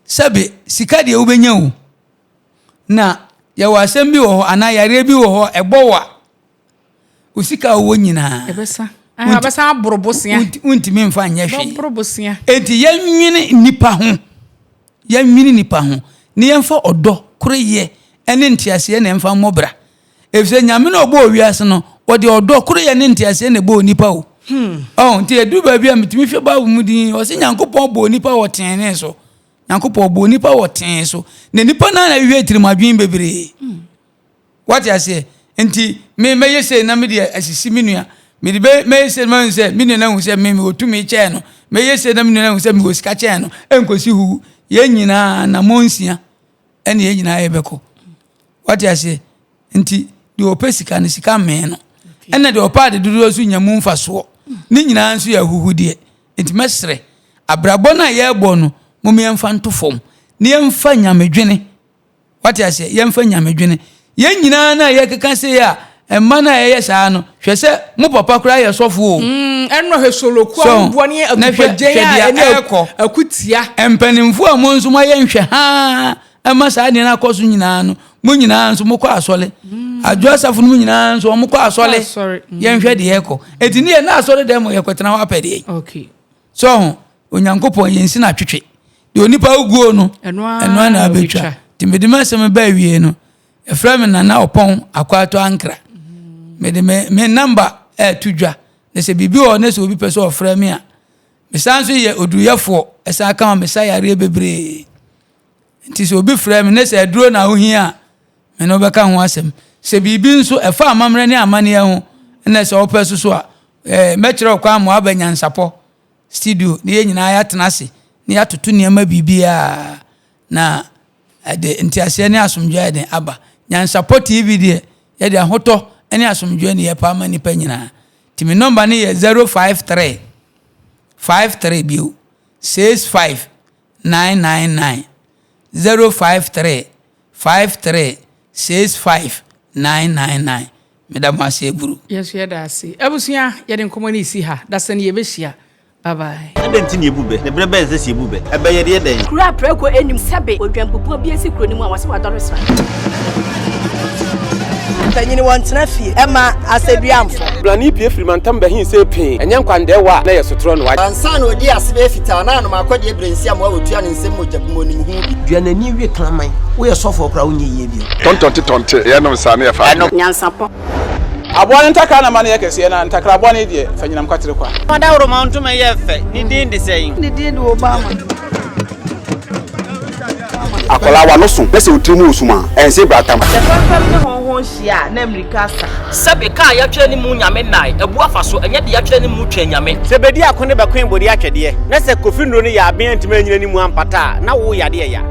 sɛbe sika deɛ wobɛnya o na yɛwɔ asɛm bi wɔ hɔ anaa yareɛ bi wɔ hɔ ɛbɔ wo a Wo sika a wowɔ nyinaa. Ɛbɛsa. Ɛbɛsa aboro bosea. Wontumi mfa nyɛ hwee. Bɛboro bosea. Enti yɛnwene nnipa ho. Yɛnwene nnipa ho. Na yɛmfa ɔdɔ, koreyɛ, ne nteaseɛ na ɛmfa mmɔ bra. Efisɛ Nyame na ɔbɔɔ wiase no, ɔde ɔdɔ, koreyɛ ne nteaseɛ na ɛbɔɔ nnipa o. Ɔho, nti ɛduru baabi a metumi hwɛ Bible mu din, ɔse Nyankopɔn bɔɔ nnipa wɔ tenenee so. Nyankopɔn ɔbɔɔ nnipa wɔ tee so. Na nnipa no ara na ɛhwehwɛ atirimuadwene bebree. Wate aseɛ? Nti me mɛyɛ sei na mede asisi me nua. Mede bɛ mɛyɛ sei na mahu sɛ me nua no ahu sɛ me mewɔ tumi kyɛn no. Mɛyɛ sei na me nua no ahu sɛ mewɔ sika kyɛn no. Ɛnkɔsi hu. Yɛn nyinaa anammɔn nsia ɛne yɛn nyinaa yɛbɛkɔ. Wate aseɛ? Nti deɛ ɔpɛ sika no sika mmee no. Ɛna deɛ ɔpɛ ade dodoɔ nso nya mu mfasoɔ. Ne nyinaa nso yɛ ahuhudeɛ. Nti mɛsrɛ, abrabɔ no a yɛrebɔ no, mom yɛmfa nto fam na yɛmfa nyamedwene Wate aseɛ? Yɛmfa Nyame dwene. Yɛn nyinaa no a yɛkeka sei a, mma no a yɛyɛ saa no, hwɛ sɛ mo papa koraa yɛ sɔfo o. Mm, ɛno hwɛ soloku ahodoɔ ne akupagyen a ɛne akutia. Mpanimfoɔ a mo nso moayɛ nhwɛ haa ɛma saa nneɛma akɔ so nyinaa no, mo nyinaa nso mokɔ asɔre. Mm. Adwo asafo no mu nyinaa nso wɔn kɔ asɔre. Mm. Yɛnhwɛ deɛ ɛkɔ. Eti ne yɛ na asɔre dɛm yɛkɔtena hɔ apɛ deɛ. Okay. So ho, Onyankopɔn yɛn si no atwetwe. Deɛ onipa woguo no, ɛno ara na abɛtwa. Nti mede m'asɛm ba awie no, ɛfrɛ me Nana Ɔpɔn Akwato Ankra. Mede me me namba ɛɛto dwa. Na sɛ biribi wɔ hɔ na sɛ obi pɛ sɛ ɔfrɛ me a, mesan nso yɛ oduruyɛfoɔ, ɛsan ka ho mesa yareɛ bebree. Nti sɛ obi frɛ me na sɛ aduro na wohia a, me ne wo bɛka ho asɛm. Sɛ biribi nso ɛfa amammerɛ ne amanneɛ ho na sɛ wopɛ so so a, ɛɛ mɛkyerɛ wo kwan ma woaba Nyansapɔ studio na yɛn nyinaa yɛatena ase na yɛatoto nneɛma biribiara na ɛde nteaseɛ ne asomdwoeɛ ayɛ den aba. Nyansapɔ TV deɛ yɛde ahotɔ ne asomdwoeɛ ne yɛpɛ ama nnipa nyinaa. Nti me nɔmba no yɛ 053 53 bio 65 999 053 53 65 999 Meda mo ase aburu. Yɛn nso yɛda ase. Abusua, yɛde nkɔmmɔ no resi ha. Dasani yɛbɛhyia. Bye bye. Adɛn nti na yɛbu bɛ? Na berɛ bɛn na ɛsɛ sɛ yɛbu bɛ? Ɛbɛ yɛ deɛ dɛn? Kuro a prako nnim sɛbe odwanbubuo bi asi kuro no mu a wɔse wadɔre sra. Mpanyin wɔntena fie mma asɛduamfo. Blani pue firi mantam bɛhee see pee, ɛnyɛ nkwandɛɛwa a na ɛyɛ sotorɔ no. Ansa na odii ase bɛyɛ fitaa na anom akɔdeɛ berɛ nsi amoa wɔtua ne nsam mogya bu mu onim ho bi. Dua n'ani we kraman. Woyɛ sɔfoɔ koraa wonyɛ yie bio. Tɔntɔnte tɔnte, yɛnom saa na yɛfa adwene. Nyansapɔ. Aboa no ntakra na ma no yɛ kɛseɛ, na ntakra bɔne deɛ, fa nyinam kwatere kwa. Ɔdawuroma ntoma yɛ fɛ, ne din de sɛn? Ne din de Obama. Akwadaa w'ano so na sɛ wo tiri mu wɔ sum a, ɛnse bratam. Sɛ fɛmfɛm ne hɔnhɔn hyia a, na mmirika asa. Sɛbe ka a yɛatwerɛ ne mu Nyame nnae, abu afa so, ɛnyɛ deɛ yɛatwerɛ ne mu Twɛn Nyame. Sɛ bedi ako ne bɛkoe bode atwɛdeɛ, na sɛ Kofi nnuro no yɛ aben antumi anyina ne mu ampata a, na wo yadeɛ ya.